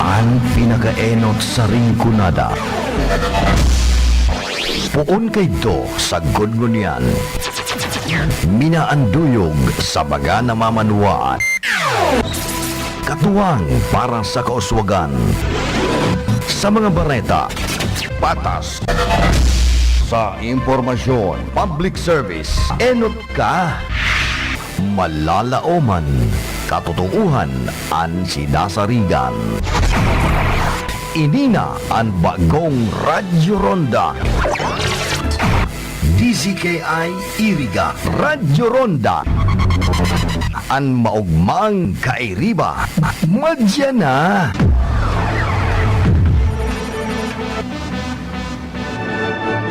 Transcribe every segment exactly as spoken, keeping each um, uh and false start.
An pinakaenot sa Rinconada. Poon kaidto sagkod ngunyan. Minaanduyog sa mga namamanwaan. Katuwang para sa kauswagan. Sa mga bareta, patas. Sa impormasyon, public service, enot ka. Malalaoman, katotoohan an sinasarigan. Ini na an bagong Radyo Ronda. D Z K I Iriga, Radyo Ronda. An maogmang kairiba, madya na.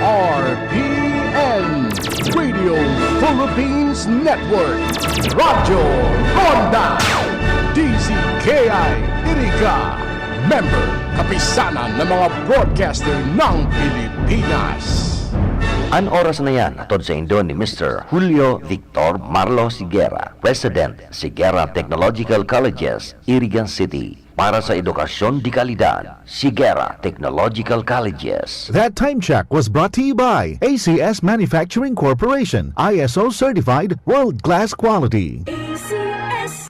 R P N, Radio Philippines Network, Radyo Ronda, D Z K I Iriga, member, Kapisanan ng mga Broadcaster ng Pilipinas. An oras na yan, hatod saindo ni Mister Julio Victor Marlo Siguera, President, Siguera Technological Colleges, Iriga City. Para sa edukasyon de kalidad, Siguera Technological Colleges. That time check was brought to you by A C S Manufacturing Corporation, I S O certified, world-class quality.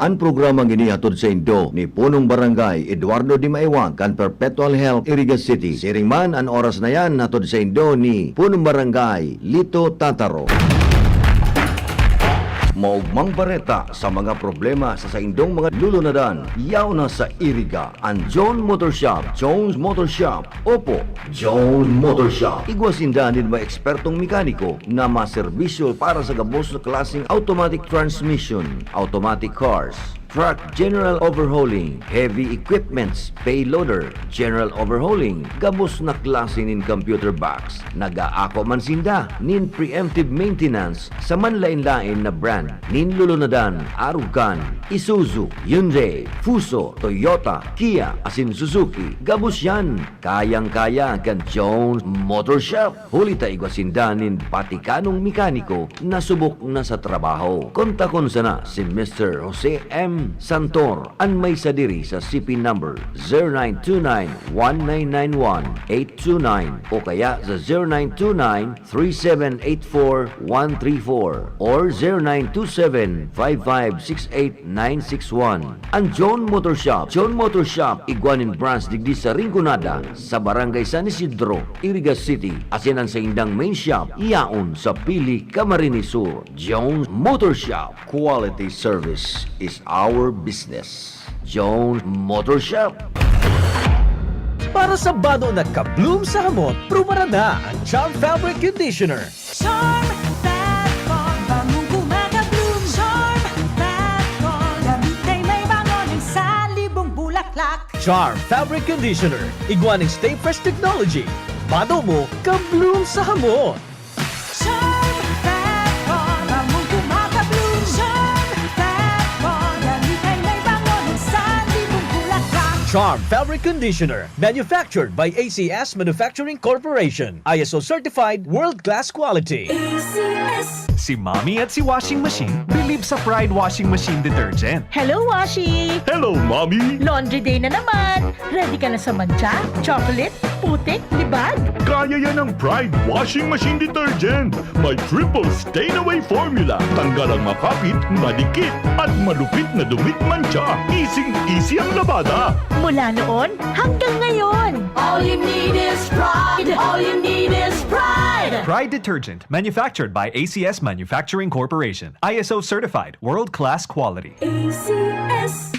An programang ini hatod saindo ni Punong Barangay Eduardo Dimaiwag kan Perpetual Health, Iriga City. Siring man an oras na yan hatod saindo ni Punong Barangay Lito Tataro. Maogmang bareta sa mga problema sa saindong mga lulunadan, yaon na sa Iriga. An John Motor Shop, Jones Motor Shop, opo, Jones Motor Shop. Igwa sinda nin mga ekspertong mekaniko na maserbisyo para sa gabos na klaseng automatic transmission, automatic cars, truck general overhauling, heavy equipments, payloader, general overhauling, gabos na klase nin computer box. Nag-aako man sinda nin preemptive maintenance sa manlaen-laen na brand nin lulunadan, arog kan Isuzu, Hyundai, Fuso, Toyota, Kia, asin Suzuki. Gabos yan, kayang-kaya kan Jones Motor Shop. Huli ta igwa sinda nin patikanong mekaniko na subok na sa trabaho. Kontakon sana si Mister Jose M Santor, an may sadiri sa C P number zero nine two nine, one nine nine one, eight two nine o kaya sa zero nine two nine, three seven eight four, one three four or zero nine two seven, five five six eight, nine six one. An John Motor Shop. John Motor Shop, igwa nin branch digdi sa Rinconada, sa Barangay San Isidro, Iriga City, asin an saindang main shop yaon sa Pili, Camarines Sur. Jones Motor Shop. Quality service is our business. Jones Motor Shop. Para sa bado na ka-bloom sa hamot, prubaran na an Charm Fabric Conditioner. Charm Fat Ball, bangong kumakabloom. Charm Fat Ball, damit ay may bango ng salibong bulaklak. Charm Fabric Conditioner, igwa nin Stay Fresh Technology. Bado mo, ka-bloom sa hamot. Charm Fat Ball, bangong kumakabloom. Charm Fat Ball, damit ay may bango ng salibong bulaklak. Charm Fabric Conditioner, manufactured by A C S Manufacturing Corporation. I S O certified, world-class quality. A C S. Si Mommy at si Washing Machine believe sa Pride Washing Machine Detergent. Hello, Washi! Hello, Mommy! Laundry day na naman! Ready ka na sa mantsa, chocolate, putik, libag? Kaya yan ng Pride Washing Machine Detergent. May triple stain away formula. Tanggal ang makapit, madikit, at malupit na dumit mantsa. Easing-easy ang labada. Mula noon hanggang ngayon. All you need is Pride. All you need is Pride. Pride Detergent, manufactured by A C S Manufacturing Corporation. I S O certified, world-class quality. A C S.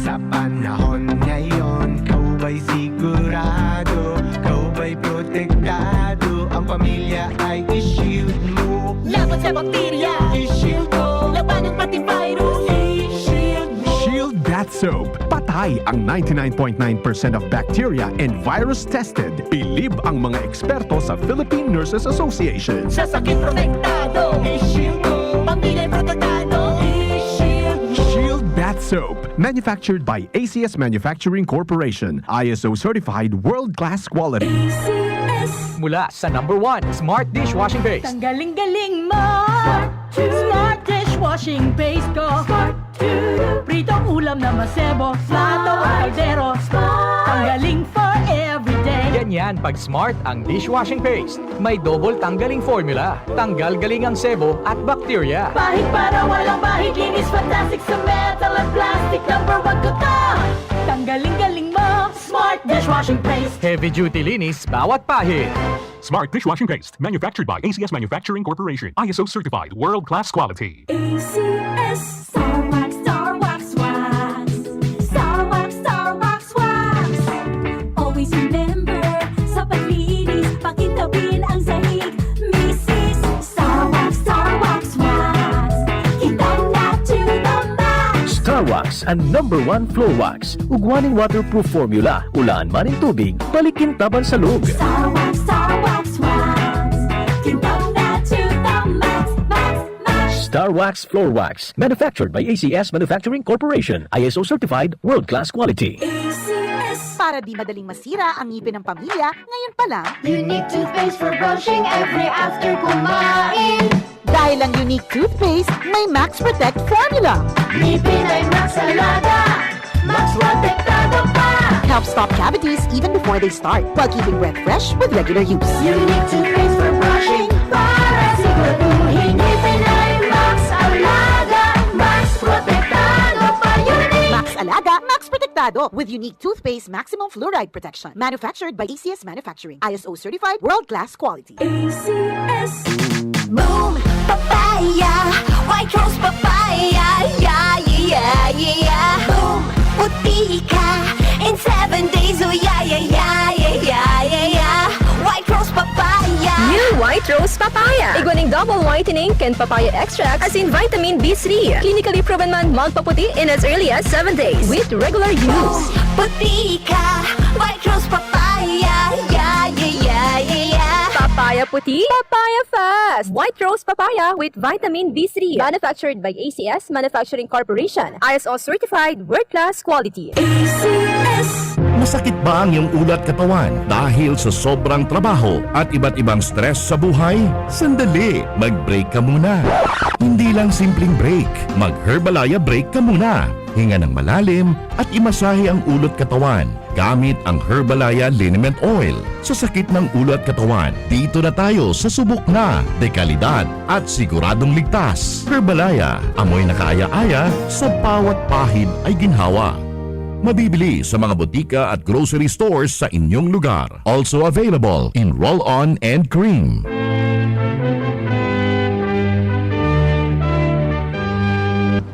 Sa panahon ngayon, ikaw ba'y sigurado? Ikaw ba'y protektado? Ang pamilya ay i-shield mo. Laban sa bakterya, i-shield mo. Labanan pati virus, i-shield mo. Shield Bath Soap. Patay ang ninety-nine point nine percent of bacteria and virus tested. Bilib ang mga eksperto sa Philippine Nurses Association. Sa sakit protektado, i-shield mo. Pamilya protektado, i-shield mo. Shield Bath Soap. Manufactured by A C S Manufacturing Corporation. I S O certified, world-class quality. A C S. Mula sa number one, Smart Dishwashing Paste. Tanggaling galing mo! Smart Dishwashing Paste ko. Smart. Pritong ulam na masebo. Plato o kaldero. And pag Smart ang dishwashing paste, may double tanggaling formula. Tanggal galing ang sebo at bakterya. Pahid para walang bahid, linis fantastic sa metal at plastic. Number one ko to! Tanggaling galing mo, Smart Dishwashing Paste! Heavy duty linis bawat pahid. Smart dishwashing paste, manufactured by A C S Manufacturing Corporation, I S O certified, world class quality. A C S Star Wax, Star Wax Wax. Star Wax, Star Wax Wax. Always remember, sa paglinis, pakintabin ang sahig. Misis, Star Wax, Star Wax Wax. Kintab na to the max. Star Wax, ang number one floor wax. Ugwa nin waterproof formula, ulaan man nin tubig, balik kintab an salog. Star Wax, Star Wax Wax. Kintab na to the max, max, max. Star Wax Floor Wax, manufactured by A C S Manufacturing Corporation, I S O certified, world-class quality. A C S. Para di madaling masira ang ngipin ng pamilya, ngayon pa lang. Unique toothpaste for brushing every after kumain. Dahil ang Unique Toothpaste may Max Protect Formula. Ngipin ay Max Alaga, Max Protektado pa. Helps stop cavities even before they start, while keeping breath fresh with regular use. Unique toothpaste for brushing para siguraduhin ngipin ay Max Alaga, Max Protektado pa. Unique! Max Alaga, Max Protektado with Unique Toothpaste Maximum Fluoride Protection. Manufactured by A C S Manufacturing. I S O certified, world-class quality. A C S. Boom! Papaya! White Rose Papaya! Yeah, yeah, yeah, yeah! Boom! Puti ka in seven days! Oh, yeah, yeah, yeah, yeah, yeah, yeah, yeah! White Rose Papaya! New White Rose Papaya. Igwa ning double whitening kan papaya extract asin vitamin B three. Clinically proven man magpaputi in as early as seven days with regular use. Puti ka! White Rose Papaya! Yeah, yeah, yeah, yeah, yeah! Papaya puti, papaya fast. White Rose Papaya with vitamin B three. Manufactured by A C S Manufacturing Corporation. I S O certified, world-class quality. A C S. Masakit ba ang iyong ulo at katawan dahil sa sobrang trabaho at iba't ibang stress sa buhay? Sandali, mag-break ka muna. Hindi lang simpleng break, mag-Herbalaya break ka muna. Hinga ng malalim at imasahe ang ulo at katawan gamit ang Herbalaya Liniment Oil. Sa sakit ng ulo at katawan, dito na tayo sa subok na, dekalidad at siguradong ligtas. Herbalaya, amoy na kaaya-aya, sa bawat pahid ay ginhawa. Mabibili sa mga botika at grocery stores sa inyong lugar. Also available in roll-on and cream.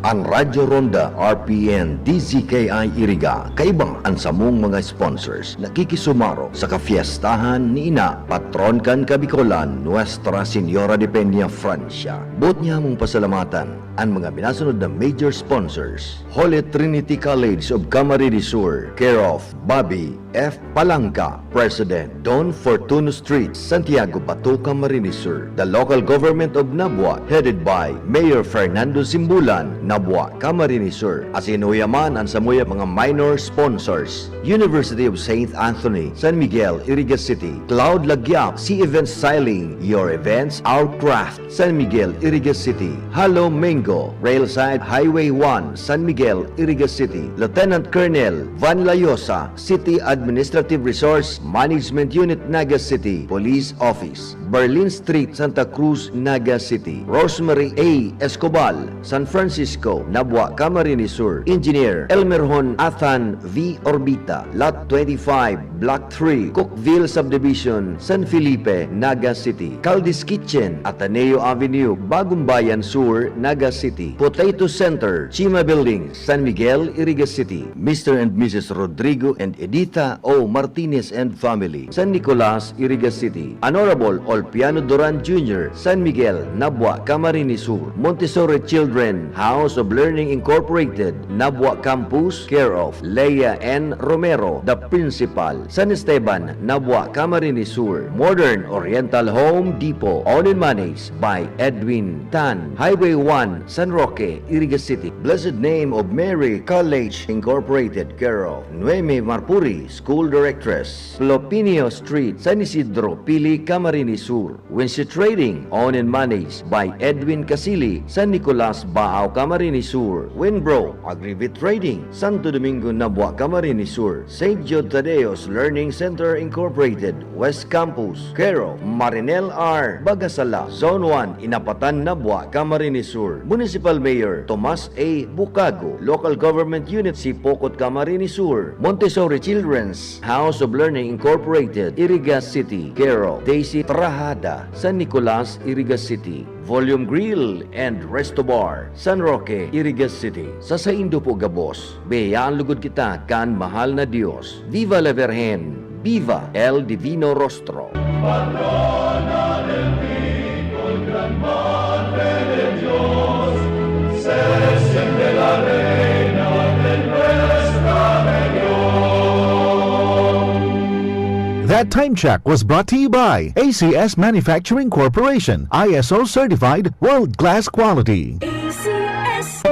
Ang Radyo Ronda, R P N, D Z K I Iriga, kaiba an samong mga sponsors, nakikisumaro sa kafiestahan ni Ina, patron kan Kabikolan, Nuestra Señora de Peña, Francia. Boot niya mong pasalamatan an mga minasunod na major sponsors: Holy Trinity College of Camarines Sur, care of Bobby F. Palangka, President, Don Fortuno Street, Santiago, Bato, Camarines Sur. The local government of Nabua, headed by Mayor Fernando Simbulan, Nabua, Camarines Sur. Asin uya man an samuyang mga minor sponsors: University of Saint Anthony, San Miguel, Iriga City, Cloud Lagyap, Sea Events Styling, your events, our craft. San Miguel, Iriga City. Halo Mango, Railside Highway one, San Miguel, Iriga City. Lieutenant Colonel Van Layosa, City Administrative Resource Management Unit, Naga City Police Office, Berlin Street, Santa Cruz, Naga City. Rosemary A. Escobal, San Francisco, Nabua, Camarines Sur. Engineer Elmerhon Athan V. Orbita, Lot twenty-five, Block three, Cookville Subdivision, San Felipe, Naga City. Caldi's Kitchen, Ateneo Avenue, Bagumbayan Sur, Naga City. Potato Center, Chima Building, San Miguel, Iriga City. Mister and Missus Rodrigo and Edita O. Martinez and family, San Nicolas, Iriga City. Honorable Olpiano Duran Junior, San Miguel, Nabua, Camarines Sur. Montessori Children, House of Learning Incorporated, Nabua Campus, care of Lea N. Romero, the principal. San Esteban, Nabua, Camarines Sur. Modern Oriental Home Depot, owned and managed by Edwin Tan. Highway one, San Roque, Iriga City. Blessed Name of Mary College Incorporated, care of Noemi Marpuri, School Directress. Plopinio Street, San Isidro, Pili, Camarines Sur. Wincy Trading, owned and managed by Edwin Casili, San Nicolas, Baao, Camarines Camarines Sur, Winbro, Agribit Trading, Santo Domingo, Nabua, Camarines Sur, Saint Jude Tadeo's Learning Center Incorporated, West Campus, Quero, Marinel R. Bagasala, Zone one, Inapatan, Nabua, Camarines Sur, Municipal Mayor Tomas A. Bucago, Local Government Unit Sipocot, Camarines Sur, Montessori Children's House of Learning Incorporated, Iriga City, Quero, Daisy Trahada, San Nicolas, Iriga City, Volume Grill and Resto Bar, San Roque, Iriga City. Sa saindo po gabos, biyayaan lugod kita kan mahal na Dios. Viva la Virgen! Viva el Divino Rostro! Patrona del Bicol, Gran Madre de Dios, se siente la reina de nuestra región. That time check was brought to you by A C S Manufacturing Corporation, I S O certified, world-class quality. A C S.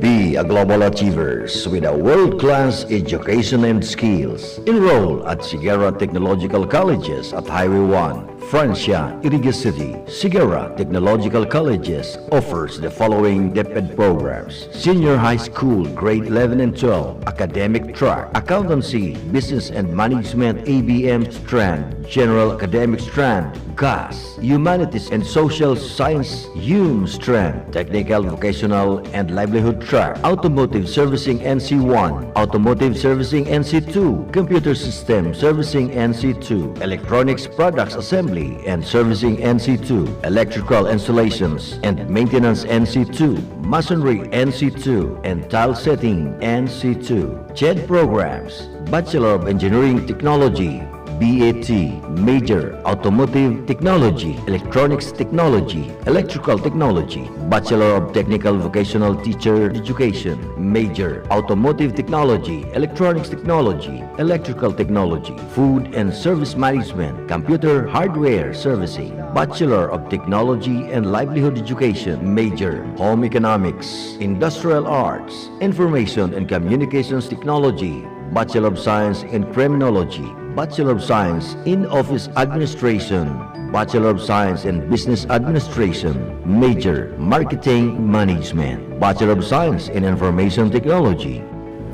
Be a global achievers with a world-class education and skills. Enroll at Sigara Technological Colleges at Highway one, Francia, Iriga City. Sigara Technological Colleges offers the following DepEd programs: Senior High School, Grade eleven and twelve, Academic Track, Accountancy, Business and Management, A B M strand, General Academic strand, GAS, Humanities and Social Science, HUM strand, Technical, Vocational and Livelihood Track, Automotive Servicing N C one, Automotive Servicing N C two, Computer System Servicing N C two, Electronics Products Assembly and Servicing N C two, Electrical Installations and Maintenance N C two, Masonry N C two, and Tile Setting N C two. CHED programs: Bachelor of Engineering Technology, B A T, major, Automotive Technology, Electronics Technology, Electrical Technology, Bachelor of Technical Vocational Teacher Education, major, Automotive Technology, Electronics Technology, Electrical Technology, Food and Service Management, Computer Hardware Servicing, Bachelor of Technology and Livelihood Education, major, Home Economics, Industrial Arts, Information and Communications Technology, Bachelor of Science in Criminology, Bachelor of Science in Office Administration, Bachelor of Science in Business Administration, major, Marketing Management, Bachelor of Science in Information Technology.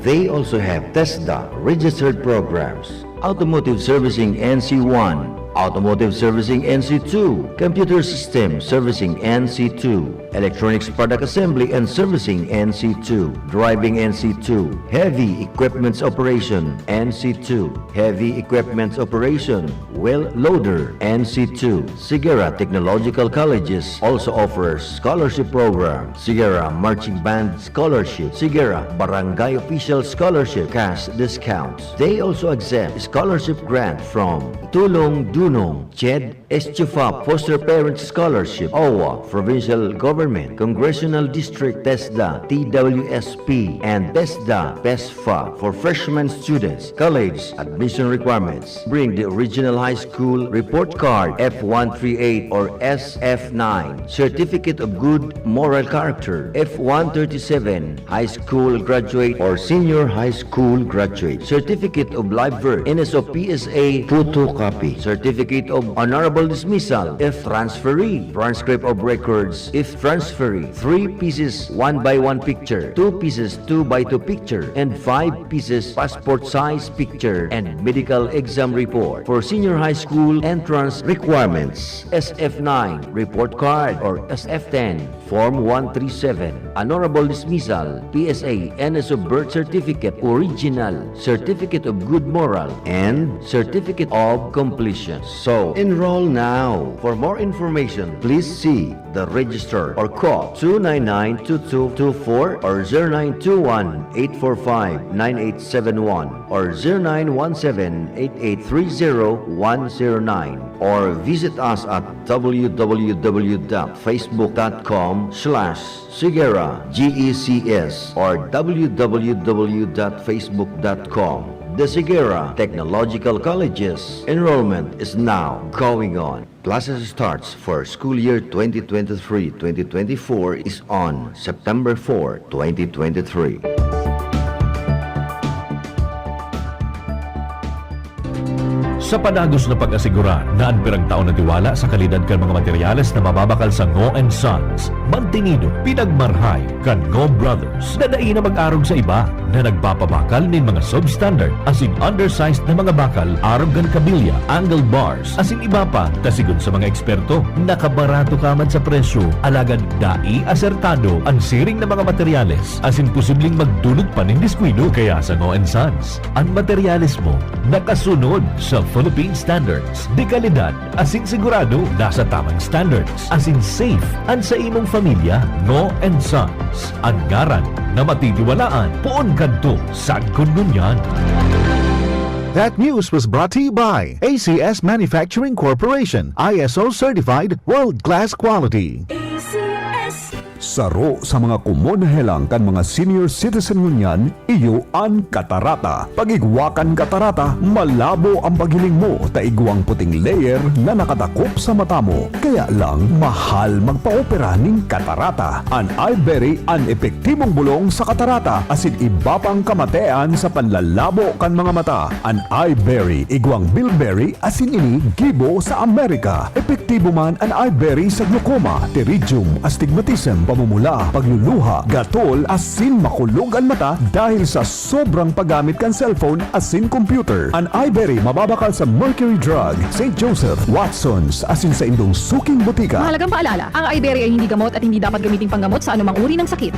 They also have TESDA registered programs: Automotive Servicing N C one, Automotive Servicing N C two, Computer System Servicing N C two, Electronics Product Assembly and Servicing N C two, Driving N C two, Heavy Equipments Operation N C two, Heavy Equipments Operation, Wheel Loader N C two. Sigara Technological Colleges also offers scholarship program: Sigara Marching Band Scholarship, Sigara Barangay Official Scholarship, cash discounts. They also accept scholarship grant from Tulong Dunong, CHED, Estufa Foster Parent Scholarship, OWWA, Provincial Government, Congressional District, TESDA, T W S P, and TESDA, PESFA for freshman students. College admission requirements: bring the original high school report card, F one three eight or S F nine, certificate of good moral character, F one thirty-seven, high school graduate or senior high school graduate, certificate of live birth, N S O P S A photocopy, certificate of honorable dismissal if transferee, transcript of records if transferee, three pieces one by one picture, two pieces two by two picture, and five pieces passport size picture, and medical exam report. For senior high school entrance requirements: S F nine report card or S F ten, Form one three seven, honorable dismissal, P S A, N S O birth certificate, original, certificate of good moral, and certificate of completion. So, enroll now. For more information, please see the registrar or call two nine nine two two two four or zero nine two one eight four five nine eight seven one or zero nine one seven eight eight three zero one zero nine, or visit us at w w w dot facebook dot com slash Sigara G E C S or w w w dot facebook dot com. The Sigara Technological Colleges. Enrollment is now going on. Classes starts for school year twenty twenty-three twenty twenty-four is on September four, twenty twenty-three. Sa padagos na pag-asigurar na an pirang taon na tiwala sa kalidad kan mga materyales na mababakal sa Ngo and Sons, mantinido, pinagmarhay kan Ngo Brothers na dai na mag-arog sa iba na nagpapabakal nin mga substandard asin undersized na mga bakal arog kan kabilya, angle bars, asin iba pa, ta sigon sa mga eksperto, nakabarato ka man sa presyo, alagad dai asertado an siring na mga materyales asin posibleng magdulot pa nin diskuido. Kaya sa Ngo and Sons, an materyales mo nakasunod sa Philippine standards, de kalidad asin sigurado nasa tamang standards, asin safe an sa imong pamilya. Ngo and Sons, an ngaran na matitiwalaan poon kadto sagkod ngunyan. That news was brought to you by A C S Manufacturing Corporation, I S O certified, world-class quality. A C S. Saro sa mga komon na helang kan mga senior citizen ngunyan, iyo an katarata. Pag-igwa kan katarata, malabo ang paghiling mo ta igwang puting layer na nakatakop sa mata mo. Kaya lang, mahal magpaopera nin katarata. An Iberry an epektibong bolong sa katarata asin iba pang kamatean sa panlalabo kan mga mata. An Iberry, igwang bilberry asin ini gibo sa Amerika. Epektibo man an Iberry sa glaucoma, pterygium, astigmatism, pamumula, pagluluha, gatol, asin makulog an mata dahil sa sobrang paggamit kan cellphone asin computer. An Iberry mababakal sa Mercury Drug, Saint Joseph, Watson's, asin sa indong suking botika. Mahalagang paalala, ang Iberry ay hindi gamot at hindi dapat gamiting panggamot sa anumang uri ng sakit.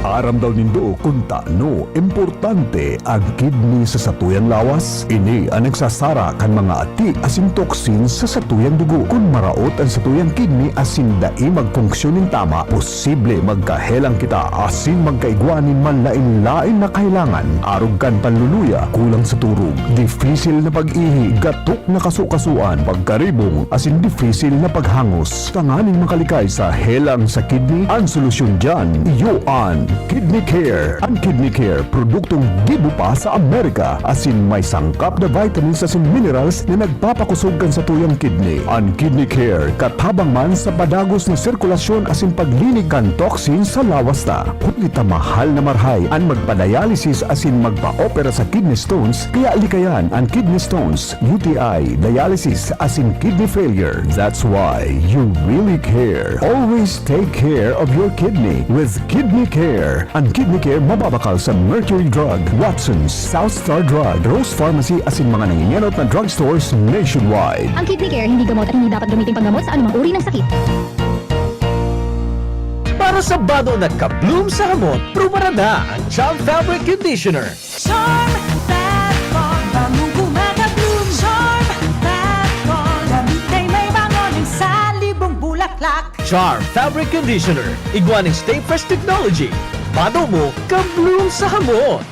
Aram daw nindo kun tano importante an kidney sa satuyang lawas? Ini an nagsasara kan mga ati asin toxins sa satuyang dugo. Kun maraot an satuyang kidney asin dai magfunksyon nin tama, posible magkahelang kita asin magkaigwa nin manlaen-laen na kahelangan, arog kan panluluya, kulang sa turog, difisil na pag-ihi, gatok na kasukasuan, pagkaribong, asin difisil na paghangos. Tanganing makalikay sa helang sa kidney, an solusyon diyan, iyo an Kidney Care. An Kidney Care, produktong gibo pa sa Amerika, asin may sangkap na vitamins asin minerals na nagpapakosog kan satuyang kidney. An Kidney Care, katabang man sa padagos na sirkulasyon asin paglinig kan toxin sa lawas ta. Huli ta mahal na marhay an magpa-dialysis asin magpa-opera sa kidney stones, kaya likayan an kidney stones, U T I, dialysis, asin kidney failure. That's why you really care. Always take care of your kidney with Kidney Care. An Kidney Care mababakal sa Mercury Drug, Watson's, South Star Drug, Rose Pharmacy asin mga nangingenot na drugstores nationwide. Ang Kidney Care hindi gamot at hindi dapat gamitin panggamot sa anumang uri ng sakit. Para sa bado na ka-bloom sa hamot, prubaran na ang Charm Fabric Conditioner. Charm Fabcol, bangong kumaka-bloom. Charm Fabcol, damit ay may bango ng salibong bulaklak. Charm Fabric Conditioner, igwa nin Stay Fresh Technology. Bado mo, ka-bloom sa hamot.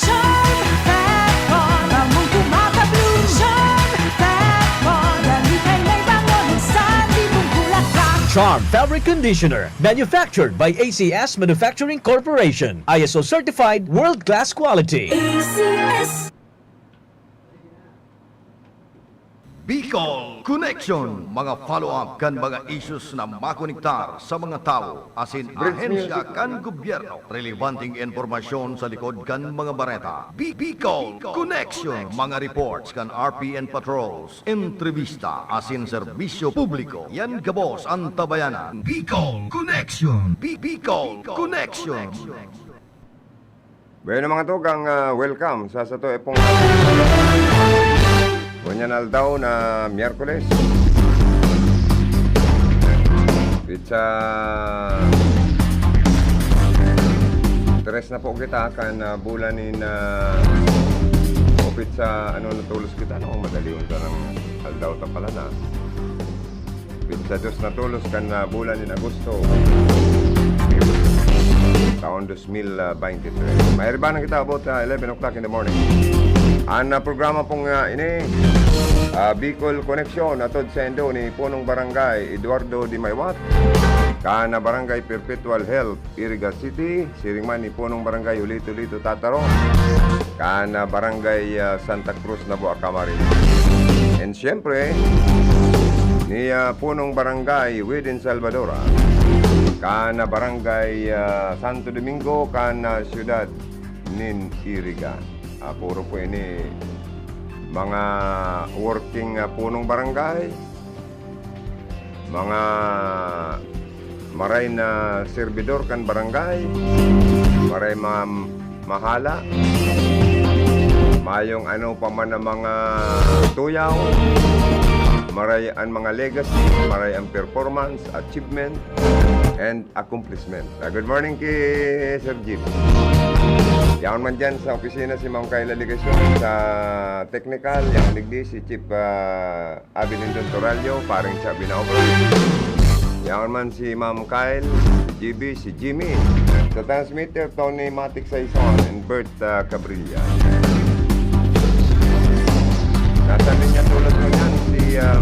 Charm Fabcol, bangong kumaka-bloom. Charm Fabcol, damit ay may bango ng salibong bulaklak. Charm Fabric Conditioner, manufactured by A C S Manufacturing Corporation. I S O certified, world-class quality. A C S. Bicol Connection, mga follow-up kan mga issues na makonektar sa mga tawo asin ahensya kan gobyerno. Relebanteng impormasyon sa likod kan mga bareta. Bi-, Bicol Connection, mga reports kan R P N patrols, entrevista asin serbisyo publiko. Yan gabos an tabayanan. Bicol Connection. Bi-, Bicol Connection. Bueno, mga tugang, ah, welcome sa sato pong ngunyan aldaw na Miyerkules. Pitsa tres na po kita kan, ah, bulan nin, ah, o pitsa ano, natolos kita, no? Madali unta ng aldaw ta pala na. Pitsa dos natolos kan, ah, bulan nin Agosto, taon dos mil baynte tres. Mairiba na kita about, ah, eleven o'clock in the morning. An, ah, programa pong, ah, ini, ah, Bicol Connection, atod saindo ni Punong Barangay Eduardo Dimaywat, kan, ah, Barangay Perpetual Health, Iriga City, siring man ni Punong Barangay Julito Lito Tataro, kan, ah, Barangay, ah, Santa Cruz, Nabua, Camarines. And siyempre, ni, ah, Punong Barangay Widen Salvadora, kan, ah, Barangay, ah, Santo Domingo, kan, ah, siyudad nin Iriga. Ah, puro po ini mga working, ah, punong barangay, mga maray na serbidor kan barangay, maray ma-, mahala, mayong ano pa man ang mga tuyaw, maray ang mga legacy, maray ang performance, achievement, and accomplishment. Ah, good morning ki Sir Jim. Yaon man dyan sa opisina si Ma'am Kayla Legacion sa technical, yaon digdi si Chief, ah, Abby Lindon Torallo, pareng siya binaobra. Yaon man si Ma'am Kyle, si G B, si Jimmy. Sa transmitter, Tony Matic Saison and Bert, ah, Cabrilla. Nasa linya tulad ko niyan, si, ah,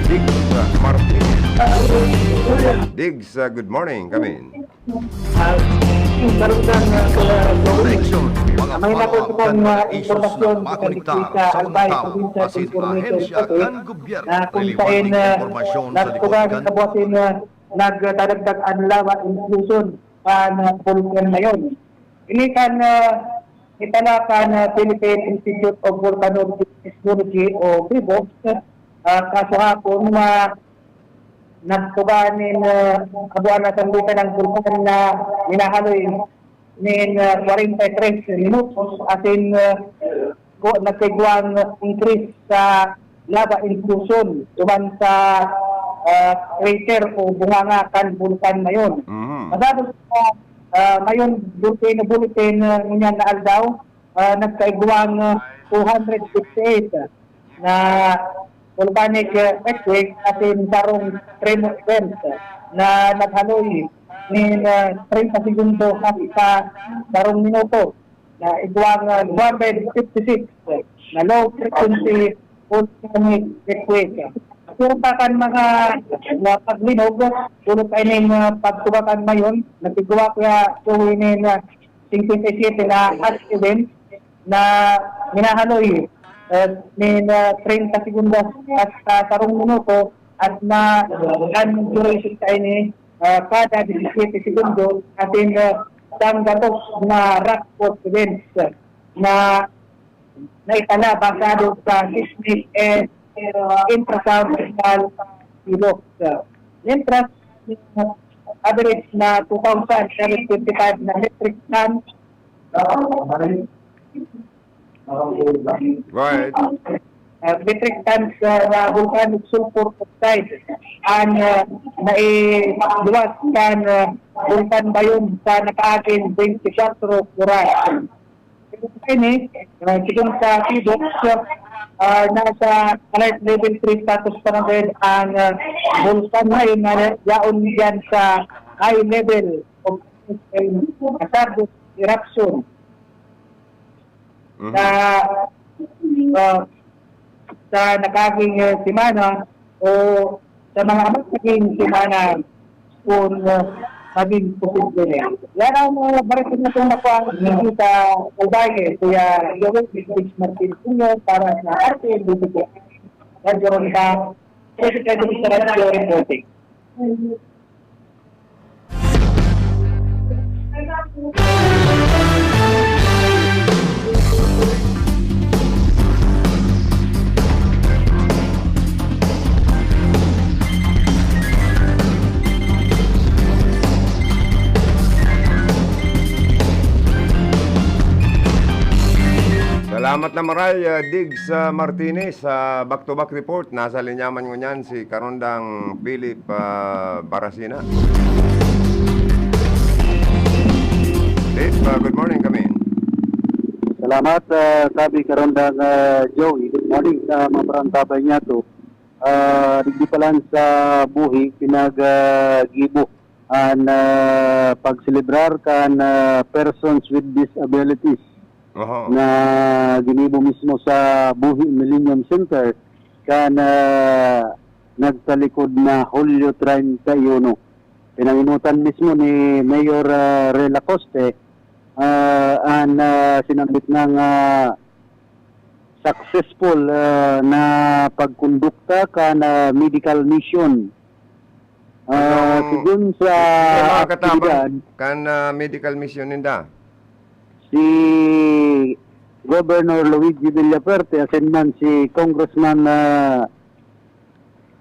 Diggs, ah, Martin. Diggs, ah, good morning, come in. Ah, karon kan, ah, sa Direksyon, mga May follow-up nakukuha kan na mga issues impormasyon na sa makonektar Distrito sa mga Albay, tao, probinsya asin Information ahensya Office, kan gobyerno. Na kung Relevanteng saan, ah, impormasyon sa nagtugang likod kan kabuhatin, ah, nagdadagdag an lawa inclusion kan, ah, Bulkan Mayon. Ini kan, ah, itala kan, ah, Philippine Institute of Volcanology o PHIVOLCS, ah, kasuhapon na nagtuga nin, ah, kabuhan na sandita ng bulkan na minahaloy nin, ah, kwarenta y tres minutos, asin, ah, ko-, nagkaigwang increase sa lava intrusion duman sa, ah, crater o bunganga kan Bulkan Mayon. Mhm. Pasado sa, ah, Mayon Volcano Bulletin, ah, ngunyan na aldaw, ah, nagkaigwang, ah, two hundred sixty-eight na volcanic, ah, earthquake asin sarong tremor event na naghaloy nin, ah, treinta segundo hali sa sarong minuto. Na igwang, ah, two hundred fifty-six na low frequency volcanic earthquake. Pero pa kan mga, ah, paglinog, tulog kayo nin, ah, pagtubakan mayon, nagigwa kaya tuwi nin, ah, fifty-seven na accident na minahaloy, eh, nin, ah, treinta segundos hasta sarong minuto at na ang duration sa ini, ah, kada disisiyete segundos asin, ah, sanggatos na rock force events na naitala basado sa seismic and, ah, infrasound signal, PHIVOLCS. Mientras, average na two thousand seven hundred twenty-five na metric ton Go ahead. Uh, metric tons, uh, na volcanic sulfur oxide ang, uh, nailuwas kan, uh, Bulkan Mayon sa nakaaging twenty-four oras. Ini, uh, sigon sa PHIVOLCS, uh, nasa alert level three status pa na rin ang, uh, Bulkan Mayon na yaon diyan sa high level of hazardous eruption. Mhm. Sa, ah, sa nakaaging, eh, semana o sa mga magiging semana kung, ah, maging posible na yan. Yan ang, ah, bariton na itong nakuha sa Albay, Kuya Joel Martin Junior para sa R T N D T P. Radyo Ronda, President sa Radyo Reporting. Salamat na maray, ah, Diggs, ah, Martinez, sa back-to-back report. Nasa linya man ngunyan si Karondang Philip, ah, Barasina. Philip, ah, good morning kami. Salamat, ah, sabi Karondang, ah, Joey. Good morning sa mga parantabay niya to. Ah, digdi pa lang sa Buhi, pinag, ah, gibo an, ah, pagselebrar kan, ah, Persons with Disabilities Oho. na ginibo mismo sa Buhi Millennium Center kan, ah, nagtalikod na Hulyo treinta y uno. Pinanginutan mismo ni Mayor, ah, Rey Lacoste, ah, an, ah, sinambit ng, ah, successful, ah, na pagkondukta kan, ah, medical mission. Ah, Anong, sigon sa sino mga katabang aktibidad, kan, ah, medical mission ninda? Si Governor Luigi Villafuerte, asin man si Congressman, ah,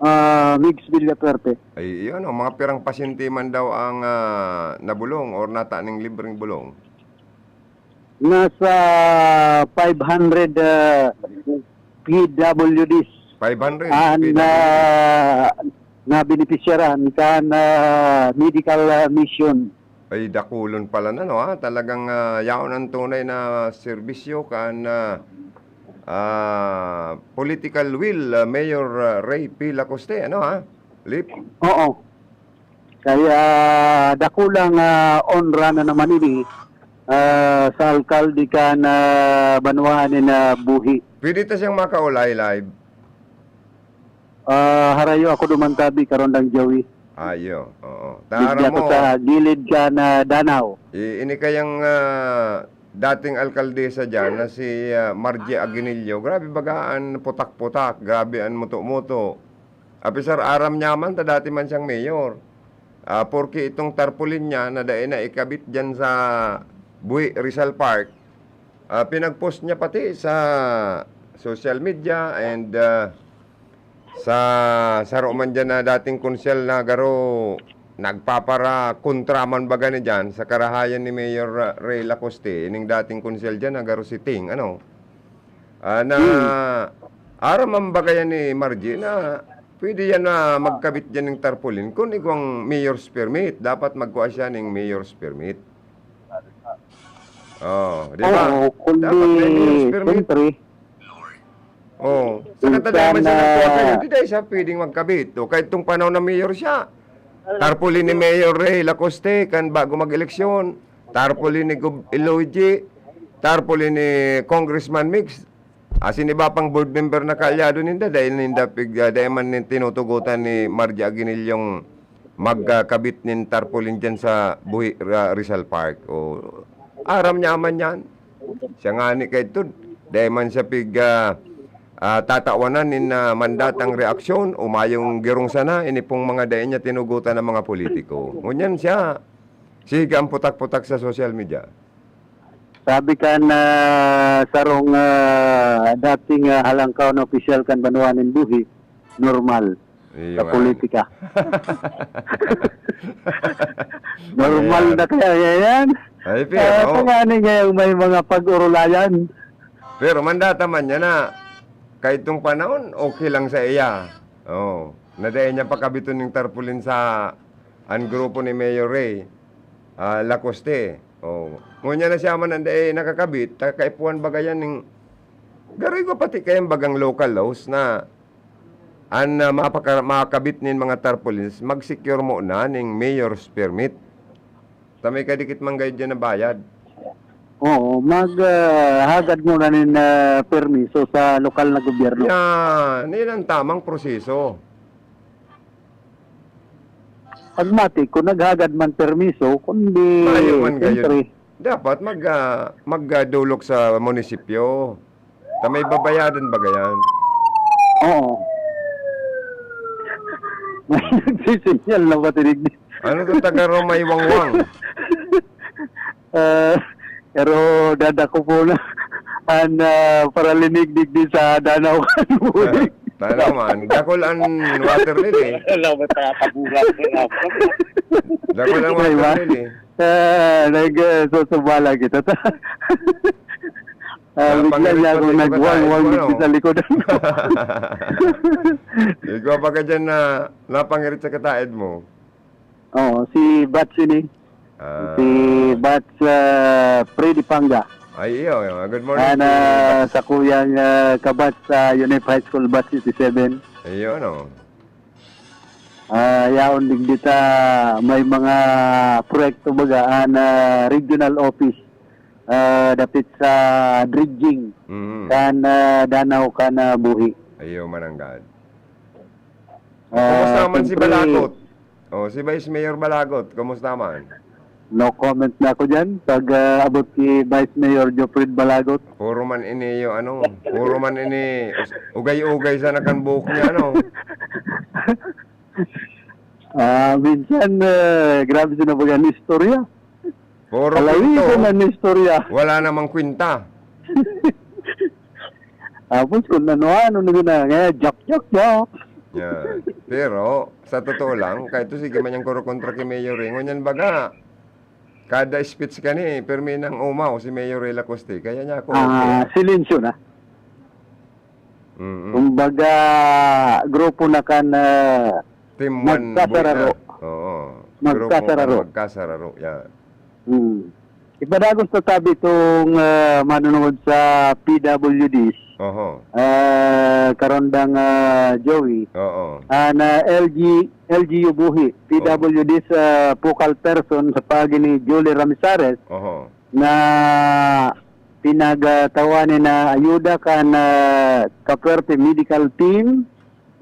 ah, Migs Villafuerte. Ay, iyon, oh, mga pirang pasyente man daw ang, ah, nabulong or nataning libreng bulong? Nasa five hundred, ah, P W Ds Five hundred ang P W Ds. na, na benepisyaran kan, ah, medical, ah, mission. Ay, dakulon pala na, no, ah. Talagang, ah, yaon ang tunay na serbisyo kan, ah, ah, political will, ah, Mayor, ah, Ray P. Lacoste, ano, ha? Lip? Oo. Kaya dakulang, ah, onra na naman ini, ah, sa alkalde kan, ah, banwaan nin, ah, Buhi. Pwede ta siyang makaulay live? Ah, harayo ako duman tabi, Karondang Joey. Ayo, oo. Digdi Tara ako mo. sa gilid kan, ah, danaw. I-, ini kayang, ah, dating alkaldesa dyan na si, ah, Margie Aguinillo. Grabe baga an putak-putak, grabe an muto-muto. Apisar aram niya man ta dati man siyang mayor. Ah, porke itong tarpaulin niya na dai na ikabit dyan sa Buhi, Rizal Park, ah, pinag-post niya pati sa social media and, ah, sa saro man diyan na dating konsyal na garo nagpaparakontra man baga ni diyan sa karahayan ni Mayor, ah, Ray Lacoste, ining dating konsyal diyan na garo si Ting, ano? Ah, na Hmm. aram man baga yan ni Margie na pwede yan na magkabit diyan ng tarpaulin kun igwang mayor's permit. Dapat magkua siya ning mayor's permit. Oh, di ba? Oo, kundi, Dapat may mayor's permit. siyempre, Oh, sa minsan katadaman sa nagkuha kayo, na di dahil siya pwedeng magkabit. O kahit itong panahon na mayor siya, tarpaulin ni Mayor Ray Lacoste, kan bago mag-eleksyon, tarpaulin ni Gov. Luigi, tarpaulin ni Congressman Migs, asin iba pang board member na kaalyado ninda, dahil ninda pig-, ah, dahil man nin tinutugutan ni Margie Aguinillo magkabit nin tarpaulin dyan sa Buhi, Ra-, Rizal Park. O, aram niya man yan. Siya ngani kaidto, dai man siya pig, ah, ah, tatawanan nin, ah, mandatang reaksyon o mayong girong sana, ini pong mga dai niya tinugutan ng mga politiko. Ngunyan siya, sige ang putak-putak sa social media. Sabi kan, ah, sarong, ah, dating, ah, halangkaw na opisyal kan banwaan nin Buhi, normal Iyo sa nga. politika. Normal Ayan. na kaya yan? Ay, pero Ah, tanganing ngayong may mga pag-urulayan. Pero mandata man niya na, kahit tong panahon, okay lang sa iya. Oh, na dai niya pakabiton ning tarpaulin sa an grupo ni Mayor Ray, ah, Lacoste. Oh. Ngunyan na siya man ang dai nakakabit, ta kaipuhan baga yan ning, garo igwa pati kayang bagang local laws na an, ah, mapaka-, makakabit nin mga tarpaulins, mag-secure muna ning mayor's permit. Ta may kadikit man gayod diyan na bayad. Oo, mag, ah, hagad muna nin, ah, permiso sa lokal na gobyerno. Yan, yan ang tamang proseso. Pag matik, kung naghagad man permiso, kundi, Mayo man gayon. siyempre. Dapat mag, ah, mag, ah, dulok sa munisipyo. Ta may babayadan baga yan? Oo. May nagsisinyal na ba tinigdi? Ano to, taga Roma, Iwangwang? Ah, pero dadako po na an, ah, paralinig digdi sa Danao kan Buhi. Tanaw man, dakul an water lily. Alam mo, nakakabulag na lang. Dakul an May water ma-, lily. Ah, nag, ah, susubala kita. Ah, bigla Napangirit niya pa akong sa nagwang-wang kataed mo, digdi ano? sa likod. Ikaw pa ka dyan na napangirit sa kataed mo. Oo, si Bats ini. Ah. Si Bats, ah, Freddy Panga. Ay, iyo, iyo. Good morning, Ana, si Bats. Sa kuyang, ah, kabats sa Unip High School, Bats eighty-seven. Iyo, ano? Ah, yaon digdi ta may mga proyekto baga, ah, na regional office, ah, dapit sa dredging Mhm. kan, ah, Danao kan, ah, Buhi. Iyo, mananggad. Ah, Kumusta man si siyempre, Balagot? Oh, si Vice Mayor Balagot, kumusta man? No comment na ako dyan. Pag, ah, abot si Vice Mayor Jofred Balagot. Puro man ini yung ano, puro man ini us-, ugay-ugay sa nakan buhok niya, ano? Ah, minsan, eh, grabe sa nabaga ni istorya. Puro Alawi kwento. Sa na ni istorya. Wala namang kwenta. Tapos kung ano-ano na gina-, kaya jak, jak, jak. Yan. Pero, sa totoo lang, kahit to sige man yung kuro kontra kay Mayor Ray, ngunyan baga, kada speech ka ni, pirmi nang umaw si Mayor Ray Lacoste. Kaya niya ako, Ah, silensyo na. Mm-mm. Kumbaga, grupo na kan, ah, Team one magkasararo. Buhay na. Oo. Magkasararo. Grupo na magkasararo. Yan. Hmm. Ipadagos na tabi itong, ah, manunungod sa P W Ds, Oho. ah, karondang, ah, Joey. Oo. Ah, na L G, L G U Buhi, P W Ds, ah, focal person sa paagi ni Julie Ramizares Oho. na pinagtawan na ayuda kan, ah, Cafuerte Medical Team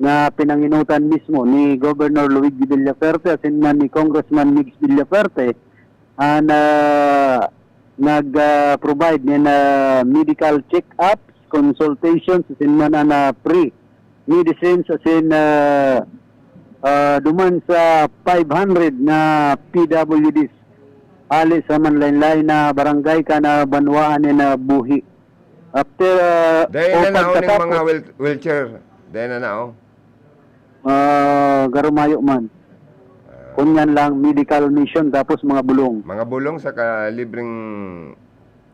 na pinanginutan mismo ni Governor Luigi Villafuerte asin man ni Congressman Migs Villafuerte, an, ah, nag, ah, provide nin, ah, medical check-ups, consultations, asin man an, ah, free medicines asin, ah, ah, duman sa five hundred na P W Ds hale sa manlain-lain na barangay kan, ah, banwaan nin, ah, Buhi. After, ah, Dahil o na naon yung pagkatapos, mga wheel- wheelchair. Dahil na naon. ah, garo mayo man. Kunyan lang, medical mission, tapos mga bulong. Mga bulong saka libreng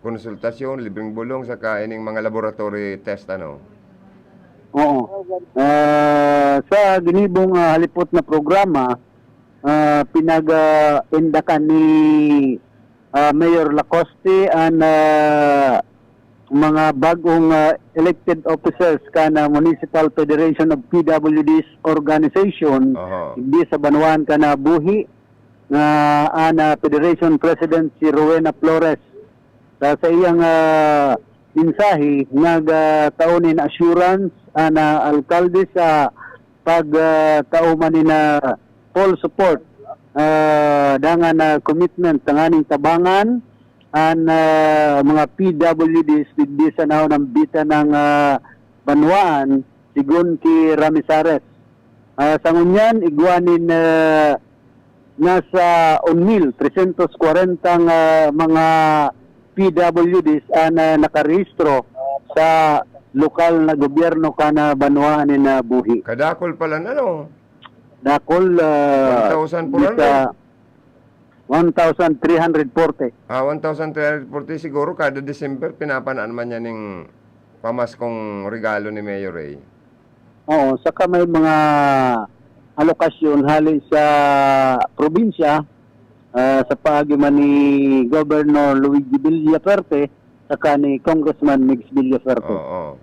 konsultasyon, libreng bulong saka ining mga laboratory test, ano. Oo. Ah, sa ginibong, ah, halipot na programa, ah, pinag-indakan ni, ah, Mayor Lacoste an, ah, mga bagong, ah, elected officers kan, ah, Municipal Federation of P W Ds Organization, Aha. digdi sa banwaan kan, ah, Buhi, na an, ah, Federation President si Rowena Flores. Sa, sa iyang, ah, mensahe, nag, ah, tao nin assurance an, ah, alkalde sa pag, ah, tao man nin, ah, full support, ah, dangan na commitment tanganing tabangan an, ah, mga P W Ds digdi sa naon nambitan ng, ah, banwaan, sigon ki Ramizares. Ah, sa ngunyan, igwa nin, ah, nasa one mil trescientos kwarenta nga mga P W Ds an, ah, nakarehistro sa lokal na gobyerno kan, ah, banwaan nin, ah, Buhi. Kadakol pala na, no? Dakol, ah, One thousand four hundred. bisa one thousand three hundred forty. Ah, one thousand three hundred forty siguro kada December pinapanaan man niya ning pamaskong regalo ni Mayor Ray. Oo, saka may mga alokasyon hali sa probinsya, ah, sa paagi man ni Governor Luigi Villafuerte saka ni Congressman Migs Villafuerte. Oo.